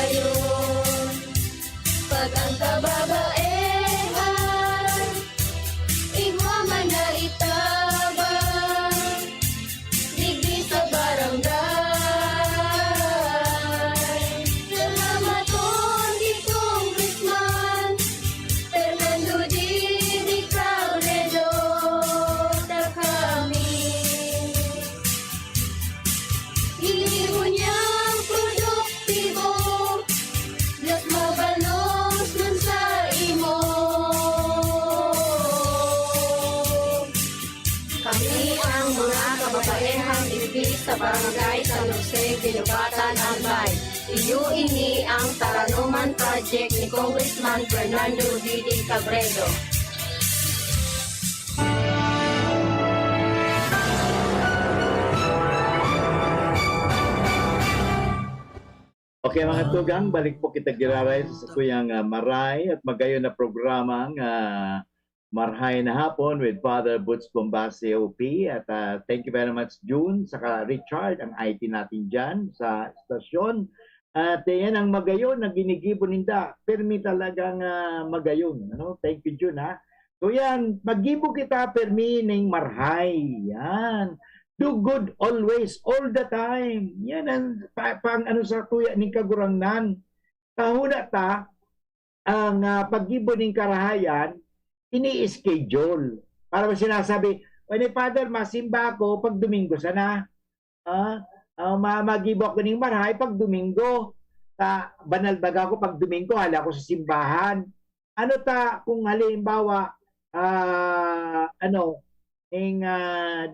ayon, pag ang kababaehan, igwa man na itabang, digdi sa barangay. Salamaton ki Congressman Fernando Didi Cabredo, ta kami. Ini ngunyan produkto Barangay San Jose, Guinobatan, Albay. Iyo ini ang Taranuman Project ni Congressman Fernando Didi Cabredo. Okay, mga tugang, balik po kita giraray sa sakuyang uh, maray at magayon na programang uh, Marhay na Hapon with Father Boots Bombase, O P. At uh, thank you very much, June, saka Richard, ang I T natin dyan sa stasyon. At uh, yan ang magayon na ginigibo ninda. Permi talagang uh, magayon. Ano? Thank you, June, ha? So yan, maggibo kita permi ning marhay. Yan. Do good always, all the time. Yan ang pa, pang ano sa tuya ning Kagurangnan. Kahuna ta, ang uh, paggibo ning karahayan, ini-schedule. Para ba sinasabi, "O ni Father, masimba ako pag Domingo sana." Ah, uh, magibo ako ning marhay pag Domingo. Ta, banal baga ako pag Domingo, hala ako sa simbahan. Ano ta kung halimbawa, uh, ano, ning uh,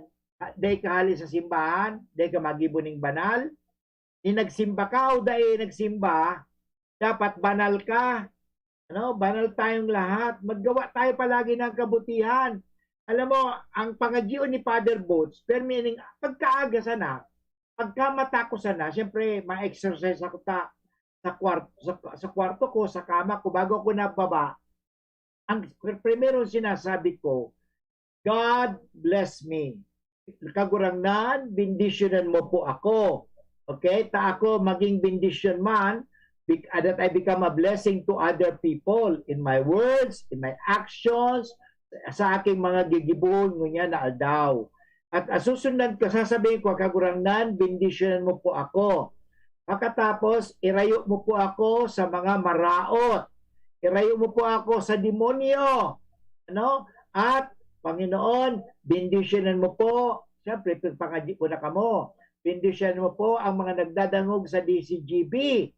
day ka hali sa simbahan, day ka magibo ning banal, ni nagsimba ka o dai nagsimba, dapat banal ka. Ano, banal tayong lahat. Maggawa tayo palagi ng kabutihan. Alam mo, ang pangadyion ni Father Boots, permi ning pagkaaga sana, pagkamata ko sana, siyempre, ma-exercise ako ta, sa, kwarto, sa, sa kwarto ko, sa kama ko, bago ako nababa. Ang primero sinasabi ko, "God bless me." Kagurangnan, bendisyonan mo po ako. Okay? Ta ako maging bendisyon man, that I become a blessing to other people in my words, in my actions, sa aking mga gigibohon ngunyan na aldaw. At asusundan ko, sasabihin ko, "Kagurangnan, bendisyonan mo po ako." Pagkatapos, "Irayo mo po ako sa mga maraot. Irayo mo po ako sa demonyo." Ano? At, "Panginoon, bendisyonan mo po." Siyempre, pagpangadyi ko na kamo. "Bendisyonan mo po ang mga nagdadangog sa D C G B.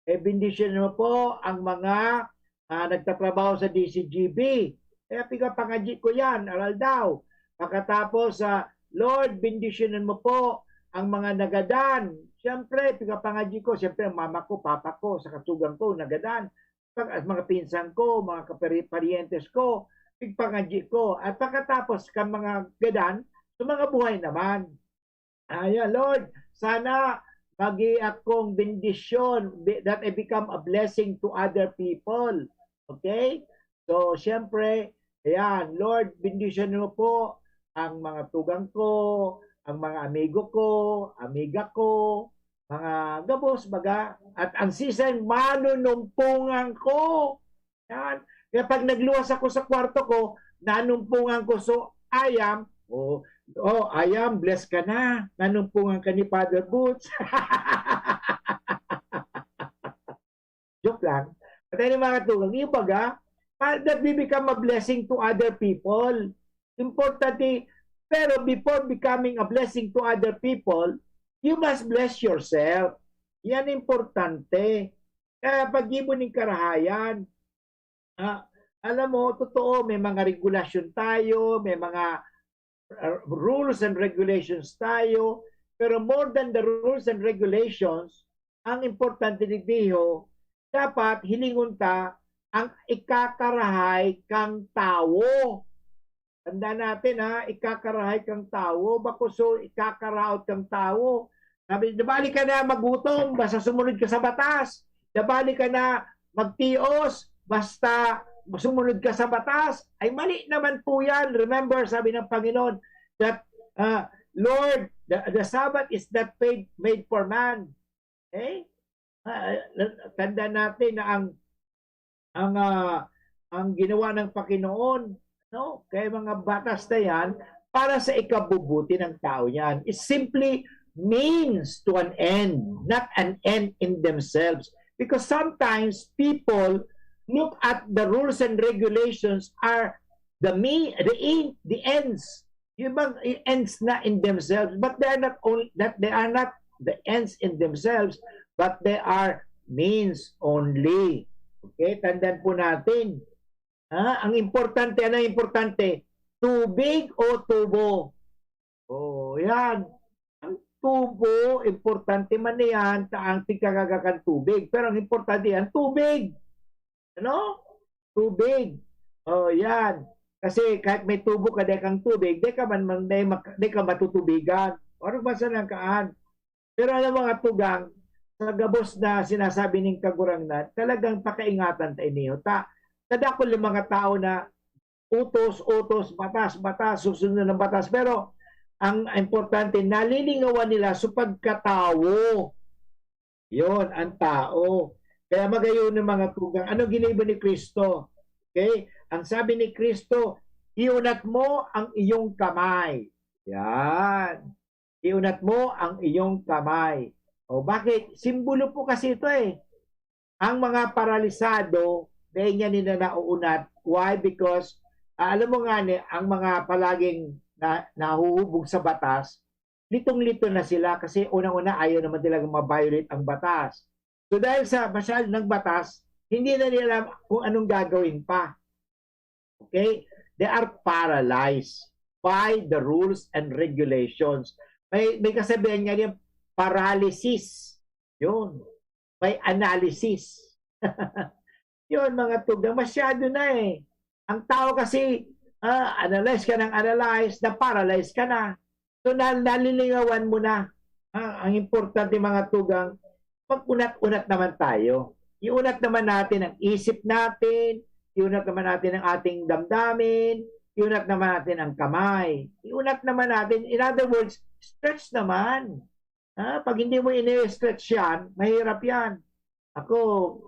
Eh, bendisyonan mo po ang mga uh, nagtatrabaho sa D C G B." Kaya pigpangadyi ko yan, aral daw. Pagkatapos, uh, "Lord, bendisyonan mo po ang mga nagadan." Siyempre, pigpangadyi ko, siyempre, ang mama ko, papa ko, sa katugang ko, nagadan. Pag, at mga pinsan ko, mga kapari-, parientes ko, pigpangadyi ko. At pagkatapos, kan mga gadan, sa mga buhay naman. Ayan, Lord, sana magi akong bendisyon, that I become a blessing to other people. Okay? So, siyempre, ayan, Lord, bendisyon mo po ang mga tugang ko, ang mga amigo ko, amiga ko, mga gabos, baga, at ang sisay, manunumpungan ko. Yan. Kaya pag nagluwas ako sa kwarto ko, nanumpungan ko, "So, I am, oh, oh, I am, blessed ka na. Nanumpungan ka ni Father Boots." Joke lang. Patay ng mga tugang. Yung baga, that we become a blessing to other people. Importante, pero before becoming a blessing to other people, you must bless yourself. Yan importante. Kaya pag-ibo ning karahayan, ah, alam mo, totoo, may mga regulasyon tayo, may mga uh, rules and regulations tayo, pero more than the rules and regulations, ang importante digdiho, dapat hilingon ta ang ikakarahay kang tawo. Tanda natin ha, ikakarahay kang tawo, bako so ikakaraot kang tawo. Sabi, "Di bali ka na magutom, basta sumunod ka sa batas. Di bali ka na magtios, basta sumunod ka sa batas." Ay mali naman po yan. Remember, sabi ng Panginoon, that, uh, "Lord, the, the Sabbath is not paid, made for man." Okay? Uh, tanda natin na ang ang uh, ang ginawa ng Panginoon, no? Kaya mga batas na yan, para sa ikabubuti ng tao yan. It simply means to an end, not an end in themselves. Because sometimes people look at the rules and regulations are the me the in, the ends. Yung bang ends na in themselves, but they are not only that they are not the ends in themselves, but they are means only. Okay, tandaan po natin. Ha? Ang importante, ano ang importante? Tubig o tubo? Oh, yan. tubo, importante man na yan, ta ang tigkagaga kan tubig. Pero ang importante yan, tubig. Ano? Tubig. Oh, yan. Kasi kahit may tubo ka, dai kang tubig, dai ka man, man dai, mak- dai ka matutubigan. Ano ba sa nang kaan? Pero alam mo, mga tugang, sa gabos na sinasabi ning Kagurangnan, talagang pakaingatan ta ini. Ta, kadakol yung mga tao na utos, utos, batas, batas, susunod ng batas. Pero ang importante, nalilingawan nila sa pagkatawo. Yon ang tao. Kaya magayon ng mga tugang. Ano ginibo ni Kristo? Okay? Ang sabi ni Kristo, "Iunat mo ang iyong kamay." Yan. "Iunat mo ang iyong kamay." O bakit? Simbolo po kasi ito eh. Ang mga paralisado, dahil niya nila nauunat. Why? Because, ah, alam mo nga ni, ang mga palaging na, nahuhubog sa batas, litong-lito na sila kasi unang-una ayaw naman talaga ma-violate ang batas. So dahil sa masyado ng batas, hindi na nila alam kung anong gagawin pa. Okay? They are paralyzed by the rules and regulations. May, may kasabihan nga niya, paralysis. Yun. May analysis. Yun, mga tugang, masyado na eh. Ang tao kasi, ah, analyze ka ng analyze, na-paralyze ka na. So, na, nalilingawan mo na. Ah, ang importante, mga tugang, mag-unat-unat naman tayo. Iunat naman natin ang isip natin, iunat naman natin ang ating damdamin, iunat naman natin ang kamay. Iunat naman natin, in other words, stretch naman. Ha? Pag hindi mo ini-stretch yan, mahirap yan. Ako,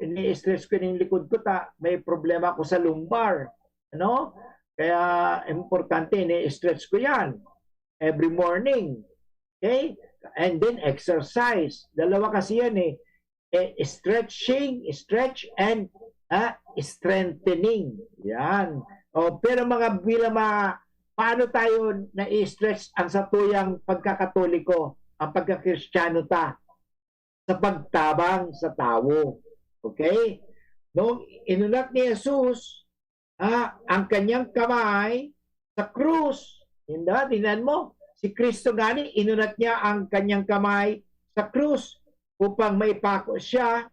ini-stretch ko yung likod ko, ta, may problema ako sa lumbar. Ano? Kaya importante, ini-stretch ko yan every morning. Okay? And then exercise. Dalawa kasi yan eh. Eh, stretching, stretch, and ah, strengthening. Yan. O, pero mga bilang mga, paano tayo na-stretch ang satuyang pagkakatoliko, ang pagkakristyano ta, sa pagtabang sa tawo? Okay? Nung inunat ni Jesus, ah, ang kanyang kamay sa krus, inda, tingnan mo, si Kristo gani, inunat niya ang kanyang kamay sa krus upang maipako siya,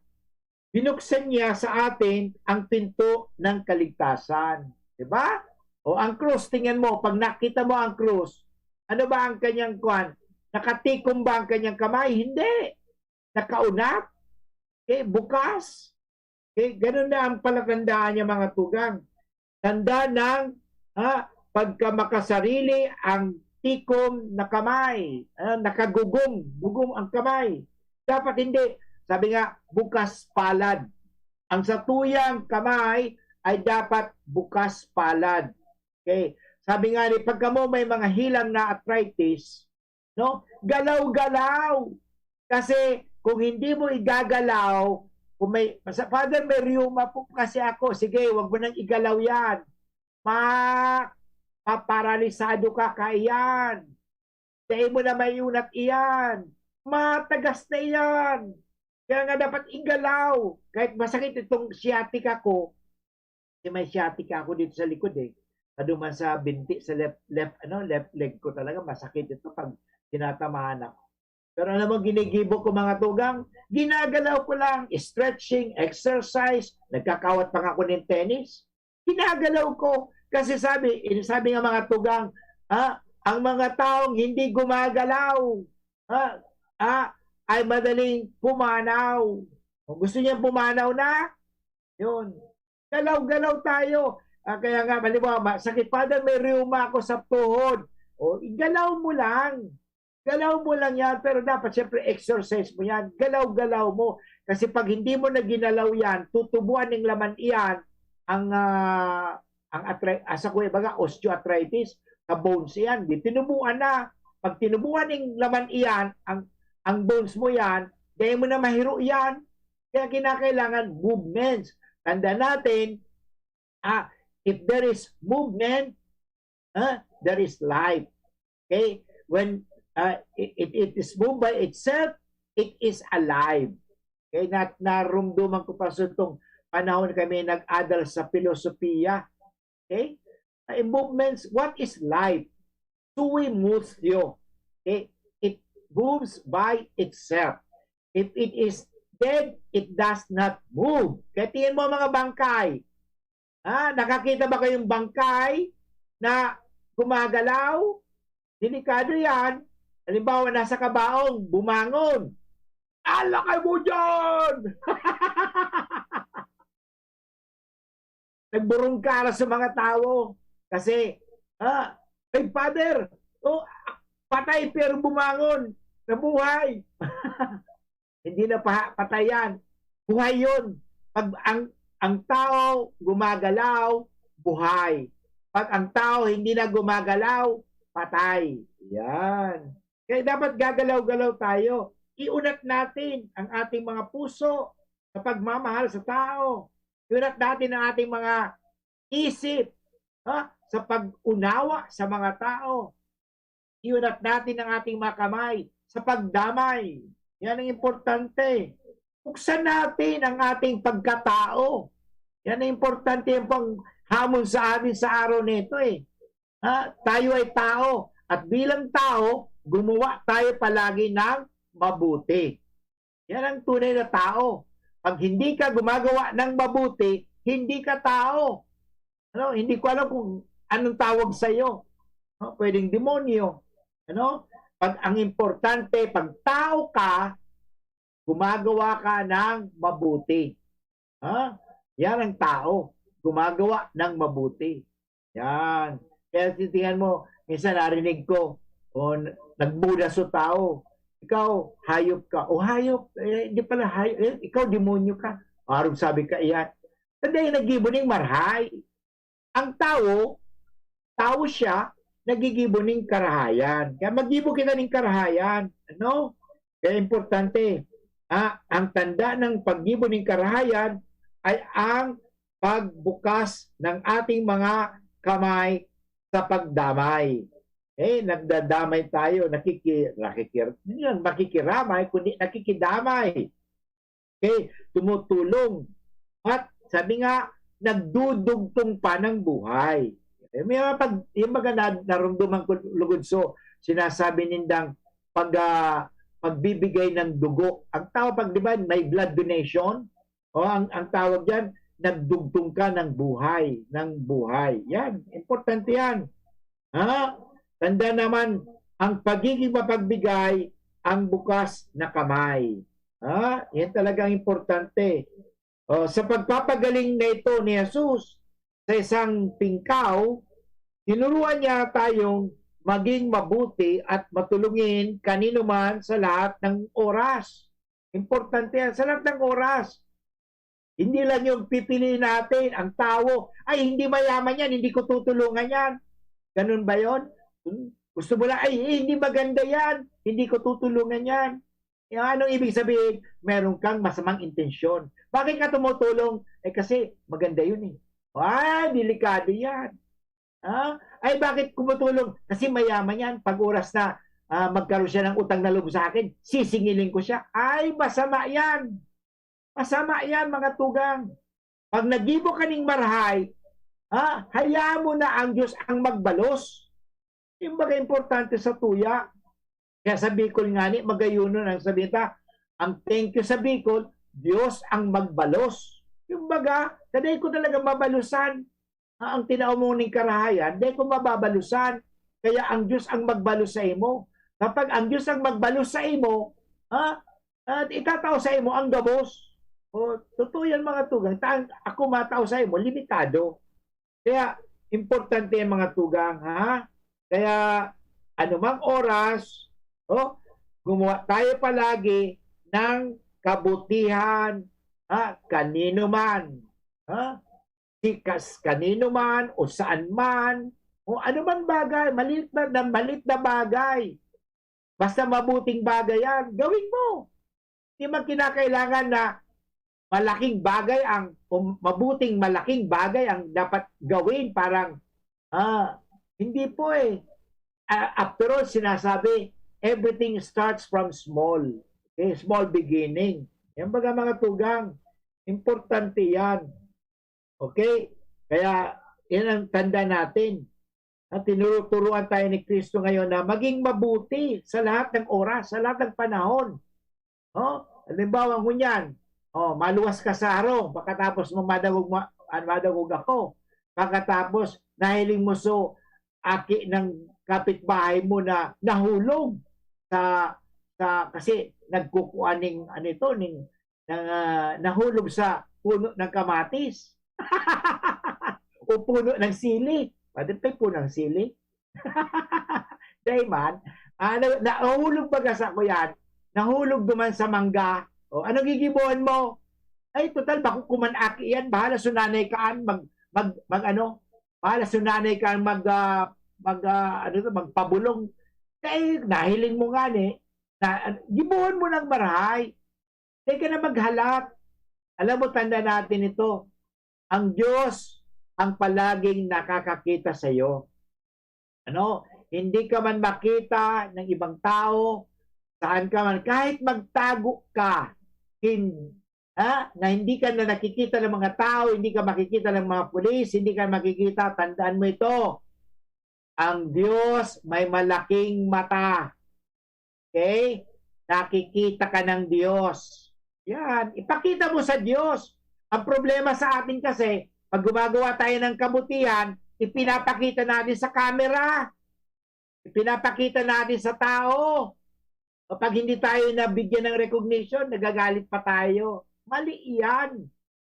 binuksan niya sa atin ang pinto ng kaligtasan. Di ba? O ang krus, tingnan mo, pag nakita mo ang krus, ano ba ang kanyang kwan? Nakatikom ba ang kanyang kamay? Hindi. Nakaunat? Okay, bukas. Okay, ganun na ang palatandaan niya, mga tugang. Tanda ng, ha, pagkamakasarili ang tikom na kamay. Ah, nakagugom, gugom ang kamay. Dapat hindi. Sabi nga, bukas palad. Ang satuyang kamay ay dapat bukas palad. Okay. Sabi nga ni, pagka mo may mga hilang na arthritis, no? Galaw-galaw. Kasi kung hindi mo igagalaw, kung may, sa, "Father, may rheuma po kasi ako." Sige, wag mo nang igalaw yan. Ma, paparalisado ka kaiyan. Dai mo na maiunat iyan. Matagas na iyan. Kaya nga dapat igalaw. Kahit masakit itong sciatica ko, kasi may sciatica ako dito sa likod eh. Paduman sa binti, sa left, left, ano, left leg ko talaga, masakit ito pag tinatamaan ako. Pero alam mo, ginigibo ko, mga tugang, ginagalaw ko lang, stretching, exercise, nagkakawat pa nga ako ng tennis. Ginagalaw ko. Kasi sabi, eh, sabi nga mga tugang, ha, ang mga taong hindi gumagalaw, ha, ha, ay madaling pumanaw. Kung gusto niyang pumanaw na, yun. Galaw-galaw tayo. Ah, kaya nga, halimbawa, ma-, "Sakit, Father, may rheuma ako sa tuhod." O, igalaw mo lang. Galaw mo lang yan, pero dapat siyempre exercise mo yan. Galaw-galaw mo. Kasi pag hindi mo na ginalaw yan, tutubuan ng laman iyan ang, ah, ang arthri-, asa ko, baga, osteoarthritis, sa bones iyan. Di tinubuan na. Pag tinubuan ng laman iyan, ang, ang bones mo yan, dahil mo na mahiro yan. Kaya kinakailangan movements. Tanda natin, ah, if there is movement, ah, there is life. Okay? When, ah, it, it, it is moved by itself, it is alive. Okay? Na, narumduman ko pa sa itong panahon kami nag-adal sa filosofiya. Okay? Ah, in movements, what is life? Sui mutio. Okay? It, moves by itself. If it is dead, it does not move. Kaya tingnan mo ang mga bangkay. Ha? Nakakita ba kayong bangkay na gumagalaw? Delikado yan. Halimbawa, nasa kabaong, bumangon. Alakay mo dyan! Nagburungkara sa mga tao. Kasi, ah, ay, Father, oh, patay pero bumangon, nabuhay. Hindi na pa, patay yan. Buhay yun. Pag ang, ang tao gumagalaw, buhay. Pag ang tao hindi na gumagalaw, patay. Yan. Kaya dapat gagalaw-galaw tayo. Iunat natin ang ating mga puso sa pagmamahal sa tao. Iunat natin ang ating mga isip, ha, sa pag-unawa sa mga tao. Iunat natin ang ating mga kamay sa pagdamay. Yan ang importante. Buksan natin ang ating pagkatao. Yan ang importante, yung panghamon sa atin sa araw na ito eh. Ha? Tayo ay tao. At bilang tao, gumawa tayo palagi ng mabuti. Yan ang tunay na tao. Pag hindi ka gumagawa ng mabuti, hindi ka tao. Ano? Hindi ko alam kung anong tawag sa'yo. No? Pwedeng demonyo. Ano? Pag ang importante, pag tao ka, gumagawa ka ng mabuti. Ha? Yan ang tao. Gumagawa ng mabuti. Yan. Kaya titingnan mo, minsan narinig ko, o n- nagmuda sa tao, "Ikaw, hayop ka." "O hayop, eh, hindi pala hayop. Eh, ikaw, demonyo ka." Arog sabi ka iyan. Hindi, naggibo ning marhay. Ang tao, tao siya, nagigibo ning karahayan. Kaya maggibo kita ning karahayan. Ano? Kaya importante, ah, ang tanda ng paggibo ning karahayan ay ang pagbukas ng ating mga kamay sa pagdamay. Eh, nagdadamay tayo, nakiki-, nakikir-, yun, makikiramay, kundi nakikidamay. Okay? Tumutulong. At sabi nga, nagdudugtong pa ng buhay. Eh, may mga pag, yung mga na, narumduman ko, lugod so, sinasabi nindang pag, ah, pagbibigay ng dugo. Ang tao, pag, di ba, may blood donation, o ang, ang tawag dyan, nagdugtong ka ng buhay, ng buhay. Yan, importante yan. Ha? Tanda naman, ang pagiging mapagbigay, ang bukas na kamay. Ha? Yan talagang importante. O, sa pagpapagaling na ito ni Jesus sa isang pingkaw, tinuruan niya tayong maging mabuti at matulungin kanino man sa lahat ng oras. Importante yan, sa lahat ng oras. Hindi lang yung pipiliin natin, ang tao, "Ay, hindi mayaman yan, hindi ko tutulungan yan." Ganun ba yon? Hmm? Gusto mo lang, "Ay, eh, hindi maganda yan, hindi ko tutulungan yan." Yung anong ibig sabihin? Meron kang masamang intensyon. Bakit ka tumutulong? Eh, kasi maganda yun eh. Ah, delikado yan. Ha? Ay, bakit kumutulong? Kasi mayaman yan. Pag oras na, ah, magkaroon siya ng utang na loob sa akin, sisingilin ko siya. Ay, masama yan. Masama yan, mga tugang. Pag nagibo ka ning marahay, ha, hayaan mo na ang Diyos ang magbalos. Yung baga importante sa tuya. Kaya sa Bicol nga ni, magayonon ang sabi ta, ang thank you sa Bicol, Diyos ang magbalos. Yung baga, kadai ko talaga mabalusan. Ah, ang tinao mo ning karahayan, dai ko mababalusan. Kaya ang Diyos ang magbalos sa imo. Kapag ang Diyos ang magbalos sa imo, ha, at itatao sa imo ang gabos. O, totoo yan, mga tugang. Ta-, ako matao sa imo, limitado. Kaya, importante yan, mga tugang, ha? Kaya, anumang oras, oh, gumawa tayo palagi ng kabutihan, ha? Kanino man, ha? Si kas-, kanino man, o saan man, o ano man bagay, maliit na, na maliit na bagay. Basta mabuting bagay yan, gawin mo. Di man kinakailangan na malaking bagay ang, o mabuting malaking bagay ang dapat gawin. Parang, ah, hindi po eh. Ah, after all, sinasabi, everything starts from small. Okay? Small beginning. Yan baga, mga tugang, importante yan. Okay? Kaya, yan ang tanda natin. At tinuturuan tayo ni Kristo ngayon na maging mabuti sa lahat ng oras, sa lahat ng panahon. No? Halimbawa, ngunyan, oh, maluwas ka sa harong, pagkatapos mo madagog, ma-, ah, madagog ako, pagkatapos nahiling mo so aki ng kapitbahay mo na nahulog sa, sa, kasi nagkukuan ning, ano ito, ning, na, nahulog sa puno ng kamatis o puno ng sili. Pwede pa yung puno ng sili. Dai man, ah, na, nahulog baga sa kuyan, nahulog duman sa mangga. O, ano gigibohon mo? Ay, total, bako kuman aki yan. Bahala sa nanay kaan, mag, mag, mag ano, bahala sa nanay kaan mag, ah, mag, ah, ano to, magpabulong. Kaya nahiling mo nga ni, na, gibohon mo ng marahay. Teka na maghalat. Alam mo, tanda natin ito. Ang Diyos ang palaging nakakakita sa iyo. Ano? Hindi ka man makita ng ibang tao, saan ka man, kahit magtago ka, hin-, ha? Na hindi ka na nakikita ng mga tao, hindi ka makikita ng mga pulis, hindi ka makikita, tandaan mo ito. Ang Diyos may malaking mata. Okay? Nakikita ka ng Diyos. Yan. Ipakita mo sa Diyos. Ang problema sa atin kasi, pag gumagawa tayo ng kabutihan, ipinapakita natin sa camera. Ipinapakita natin sa tao. Kapag hindi tayo nabigyan ng recognition, nagagalit pa tayo. Mali iyan.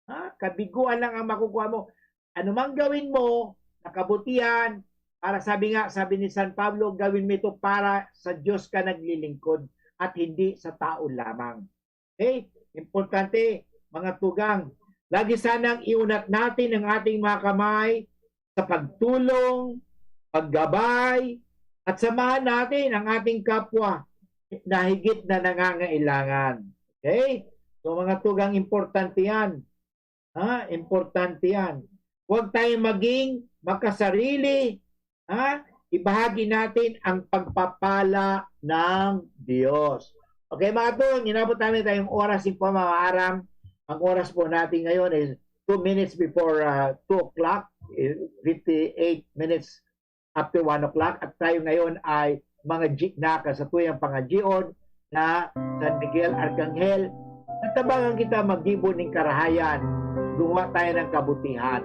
Ha? Kabiguan lang ang makukuha mo. Anumang gawin mo na kabutihan, para sabi nga, sabi ni San Pablo, gawin mo ito para sa Diyos ka naglilingkod at hindi sa tao lamang. Okay? Importante, mga tugang. Lagi sanang iunat natin ang ating mga kamay sa pagtulong, paggabay, at samahan natin ang ating kapwa na higit na nangangailangan. Okay? So, mga tugang, importante yan. Ha? Importante yan. Huwag tayong maging makasarili. Ha? Ibahagi natin ang pagpapala ng Diyos. Okay, mga tugang, inabot namin tayong oras ng pamamaaram. Ang oras po natin ngayon is two minutes before, ah, two o'clock, eh, fifty-eight minutes after one o'clock. At tayo ngayon ay mga ji-, na kasatuyang pangadyion na San Miguel Arcangel. Natabangan kita maggibo ning karahayan. Gumawa tayo ng kabutihan.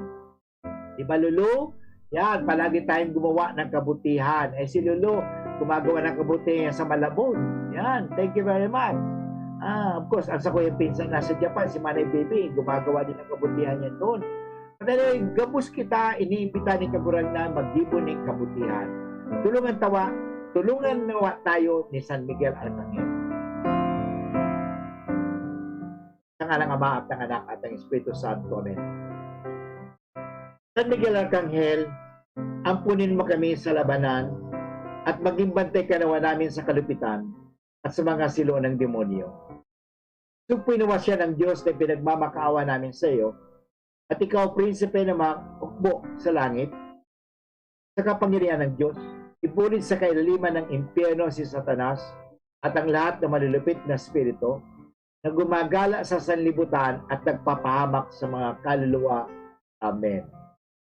Di ba, Lulu? Yan, palagi tayong gumawa ng kabutihan. Eh, si Lulu, gumagawa ng kabutihan sa Malabon. Yan, thank you very much. Ah, of course, ang sakuyang pinsan nasa Japan, si Manay Baby, gumagawa din ng kabutihan niya doon. At anyway, gabos kita, iniimbita ni Kagurangnan maggibo ning kabutihan. Tulungan tawa, tulungan nawa tayo ni San Miguel Arcangel. Sa ngalan ng Ama, at ng Anak, at ng Espiritu Santo. Amen. San Miguel Arcangel, ampunin mo kami sa labanan at maging bantay ka nawa namin sa kalupitan at sa mga silo ng demonyo. Sugpoy nawa siya ng Diyos na pinagmamakaawa namin sa iyo, at ikaw, Prinsipe na maukbo sa langit, sa kapangyarihan ng Diyos, ibulid sa kailaliman ng impyerno si Satanas at ang lahat ng malulupit na espiritu na gumagala sa sanlibutan at nagpapahamak sa mga kaluluwa. Amen.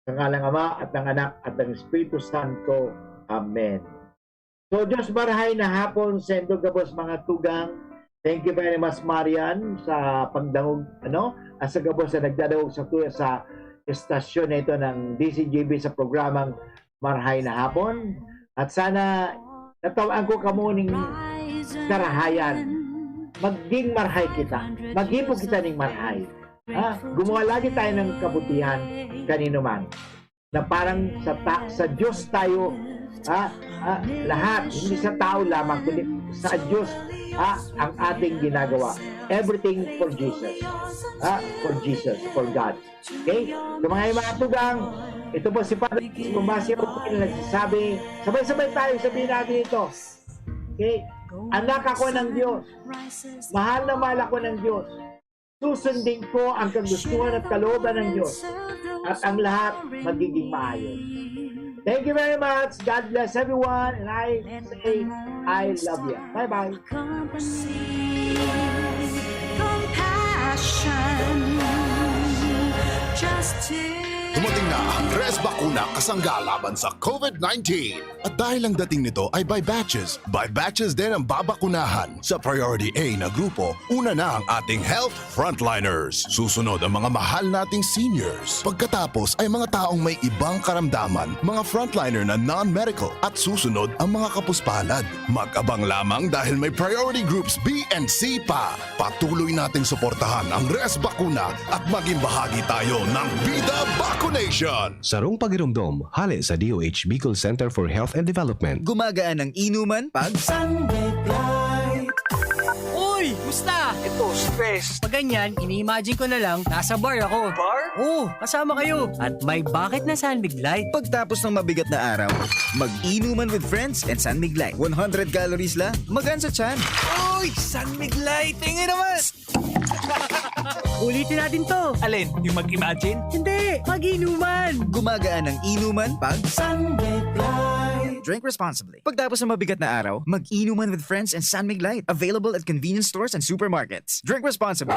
Sa ngalan ng Ama, at ng Anak, at ng Espiritu Santo. Amen. So, Diyos marahay na hapon, sendo gabos mga tugang. Thank you very much, Marian, sa pagdangog, ano, at sa gabos na nagdadangog sa tuya sa estasyon na ito ng D C G B sa programang Marahay na Hapon. At sana natawaan ko kamo ning karahayan. Maging marahay kita. Maggibo kita ning marahay. Ha? Gumawa lagi tayo ng kabutihan kanino man. Na parang sa ta-, sa Diyos tayo, ha? Ha? Lahat, hindi sa tao lamang, kundi sa Diyos, ha? Ang ating ginagawa. Everything for Jesus. Ha? For Jesus, for God. Okay? So, mga, mga tugang, ito po si Father Bonfacio na nagsasabi, sabay-sabay tayo sabihin natin ito. Okay? Anak ako ng Diyos. Mahal na mahal ako ng Diyos. Susundin ko ang kagustuhan at kalooban ng Diyos. At ang lahat magiging maayos. Thank you very much. God bless everyone. And I say, I love you. Bye-bye. Compassion, just to Dumating na ang Res Bakuna kasangga laban sa COVID nineteen. At dahil ang dating nito ay by batches, by batches din ang babakunahan. Sa Priority A na grupo, una na ang ating health frontliners. Susunod ang mga mahal nating seniors. Pagkatapos ay mga taong may ibang karamdaman, mga frontliner na non-medical. At susunod ang mga kapuspalad. Mag-abang lamang dahil may priority groups B and C pa. Patuloy nating suportahan ang Res Bakuna at maging bahagi tayo ng Bida Vacunation! Sarong pagiromdom, hale sa D O H Bicol Center for Health and Development. Gumagaan ang inuman pag Sunlight. Uy! Musta? Ito, stress. Pag ganyan, ini-imagine ko na lang, nasa bar ako. Bar? Oo, kasama kayo. At may bakit na Sunbig Light. Pagtapos ng mabigat na araw, mag-inuman with friends and Sunbig Light. One hundred calories lang, magaan sa tiyan. Uy! Sunbig Light! Tingin naman! Ulitin natin to. Alin? Yung mag-imagine? Hindi, mag-inuman. Gumagaan ang inuman pag Sunbig Light. Drink responsibly. Pagtapos ng mabigat na araw, mag-inuman with friends and Sunmig Light. Available at convenience stores and supermarkets. Drink responsibly.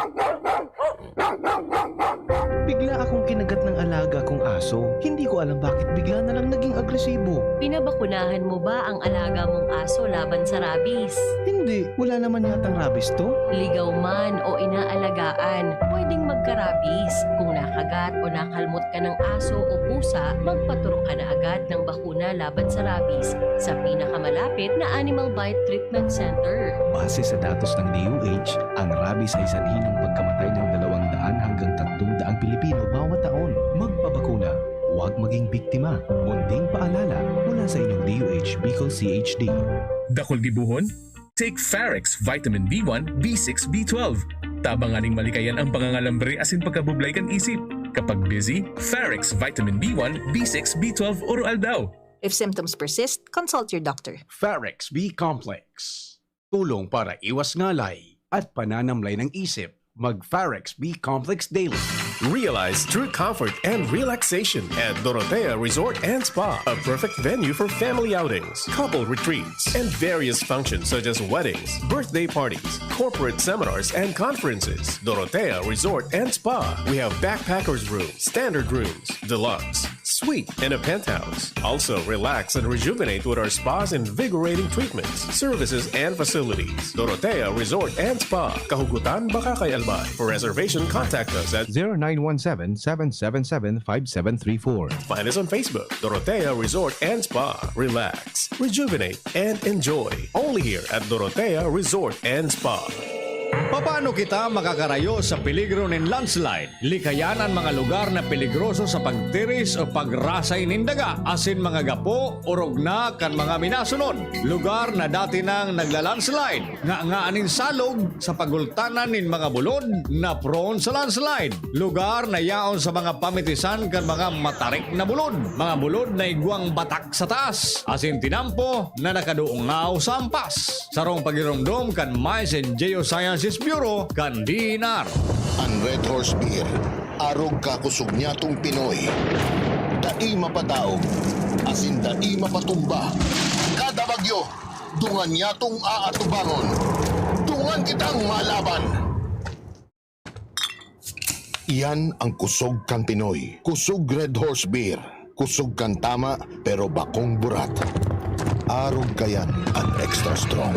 Bigla akong kinagat ng alaga kong aso. Hindi ko alam bakit bigla na lang naging agresibo. Pinabakunahan mo ba ang alaga mong aso laban sa rabies? Hindi. Wala naman yatang rabies to. Ligaw man o inaalagaan, pwedeng magka-rabies. Kung nakagat o nakalmot ka ng aso o pusa, magpaturok ka na agad ng bakuna laban sa rabies sa pinakamalapit na Animal Bite Treatment Center. Base sa datos ng D O H, ang rabies ay sanhi ng pagkamatay ng dalawang daan hanggang tatlong daang Pilipino bawat taon. Magpabakuna, huwag maging biktima. Munting paalala mula sa inyong D O H Bicol C H D. Dakul gibohon? Take Farex Vitamin B one, B six, B twelve. Tabangan ning malikayan ang pangangalambre asin pagkabublay kan isip. Kapag busy, Farex Vitamin B one, B six, B twelve Oro Aldaw. If symptoms persist, consult your doctor. Farex B Complex. Tulong para iwas ngalay at pananamlay ng isip. Mag Farex B Complex Daily. Realize true comfort and relaxation at Dorotea Resort and Spa, a perfect venue for family outings, couple retreats, and various functions such as weddings, birthday parties, corporate seminars, and conferences. Dorotea Resort and Spa. We have backpackers room, standard rooms, deluxe, suite, and a penthouse. Also, relax and rejuvenate with our spa's invigorating treatments, services, and facilities. Dorotea Resort and Spa, Kahugutan, Bacacay, Albay. For reservation, contact us at zero nine one seven, seven seven seven, five seven three four. Find us on Facebook, Dorotea Resort and Spa. Relax, rejuvenate, and enjoy. Only here at Dorotea Resort and Spa. Papaano kita makakarayo sa peligro nin landslide? Likayan an mga lugar na peligroso sa pagtiris o pagrasay nin daga, asin mga gapo, orog na kan mga minasunod. Lugar na dati nang nagla-landslide, nganga nin salog sa pagultanan nin mga bulod na prone sa landslide. Lugar na yaon sa mga pamitisan kan mga matarik na bulod, mga bulod na igwang batak sa taas, asin tinampo na nakadungaw sa ampas. Sarong pagiromdom kan Mines and Geosciences Bureau kan D E N R. An Red Horse Beer, arog kakosog nyatong Pinoy. Dai mapadaog, asin dai mapatumba. Kada bagyo, dungan nyatong aatubangon. Dungan kitang malaban. Iyan ang kusog kan Pinoy. Kusog Red Horse Beer. Kusog kan tama, pero bakong burat. Arog kayan an extra strong.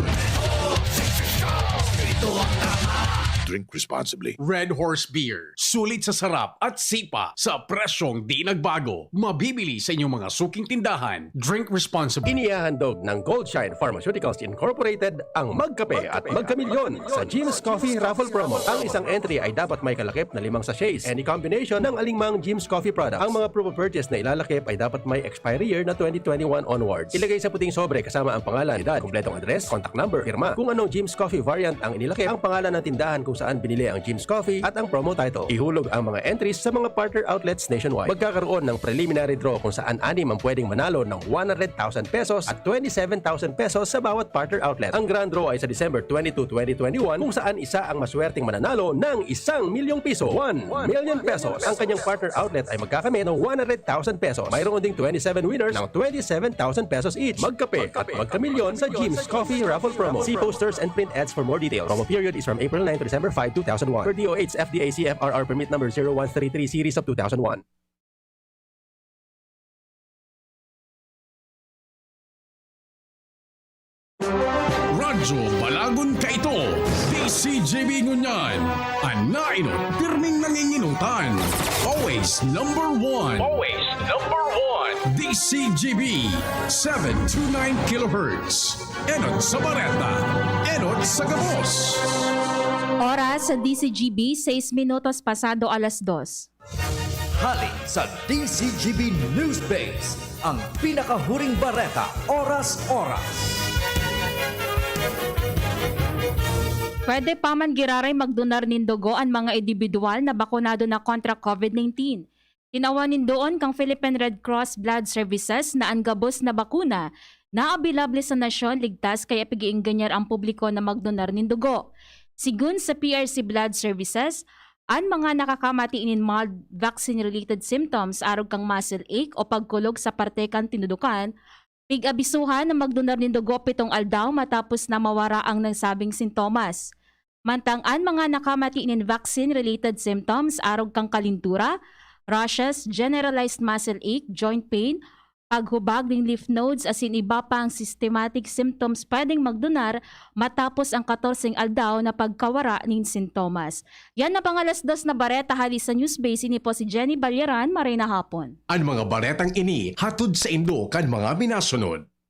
Drink responsibly. Red Horse Beer. Sulit sa sarap at sipa sa presyong di nagbago. Mabibili sa inyong mga suking tindahan. Drink responsibly. Inihahandog ng Goldshine Pharmaceuticals Incorporated ang Magkape at Magkamilyon sa Jim's Coffee Raffle Promo. Ang isang entry ay dapat may kalakip na limang sachets. Any combination ng alingmang Jim's Coffee product. Ang mga promo purchase na ilalakip ay dapat may expiry year na twenty twenty-one onwards. Ilagay sa puting sobre kasama ang pangalan, edad, kompletong address, contact number, pirma. Kung anong Jim's Coffee variant ang inilakip, ang pangalan ng tindahan kung saan binili ang Jim's Coffee at ang promo title. Ihulog ang mga entries sa mga partner outlets nationwide. Magkakaroon ng preliminary draw kung saan anim ang pwedeng manalo ng one hundred thousand pesos at twenty-seven thousand pesos sa bawat partner outlet. Ang grand draw ay sa December twenty-two, twenty twenty-one, kung saan isa ang maswerteng mananalo ng isang milyong piso, one million pesos. Ang kanyang partner outlet ay magkakamit ng one hundred thousand pesos. Mayroon ding twenty-seven winners ng twenty-seven thousand pesos each. Magkape at magkamilyon sa Jim's Coffee Raffle Promo. See posters and print ads for more details. Promo period is from April nine to December five, two thousand one. Per D O H F D A C F R R permit number zero one three three series of two thousand one. C G B ngunyan, an nainot pirming nanginginutan. Always number one. Always number one. D C G B, seven two nine kilohertz. Enot sa bareta, enot sa gabos. Oras sa D C G B, sais minutos pasado alas dos. Hali sa D C G B Newsbase, ang pinakahuring bareta, oras-oras. Pwede pa man giraray magdonar nin dugo an mga indibidwal na bakunado na kontra COVID nineteen. Tinawan nin doon kang Philippine Red Cross Blood Services na an gabos na bakuna na abilable sa nasyon ligtas kaya pag-iingganyar ang publiko na magdonar nin dugo. Sigun sa P R C Blood Services, an mga nakakamati nin mild vaccine-related symptoms arog kang muscle ache o pagkulog sa parte kan tinudukan, pig-abisuhan na magdonar nin dugo pitong aldaw matapos na mawara ang nagsabing sintomas. Mantang an mga nakamati nin vaccine-related symptoms arog kang kalintura, rashes, generalized muscle ache, joint pain, paghubag nin lymph nodes asin iba pang systematic symptoms pwedeng magdonar matapos ang katorseng aldaw na pagkawara nin sintomas. Yan na pangalas dos na bareta hali sa Newsbase, ini po si Jenny Balyaran, maray na hapon. An mga baretang ini hatod saindo kan mga minasunod.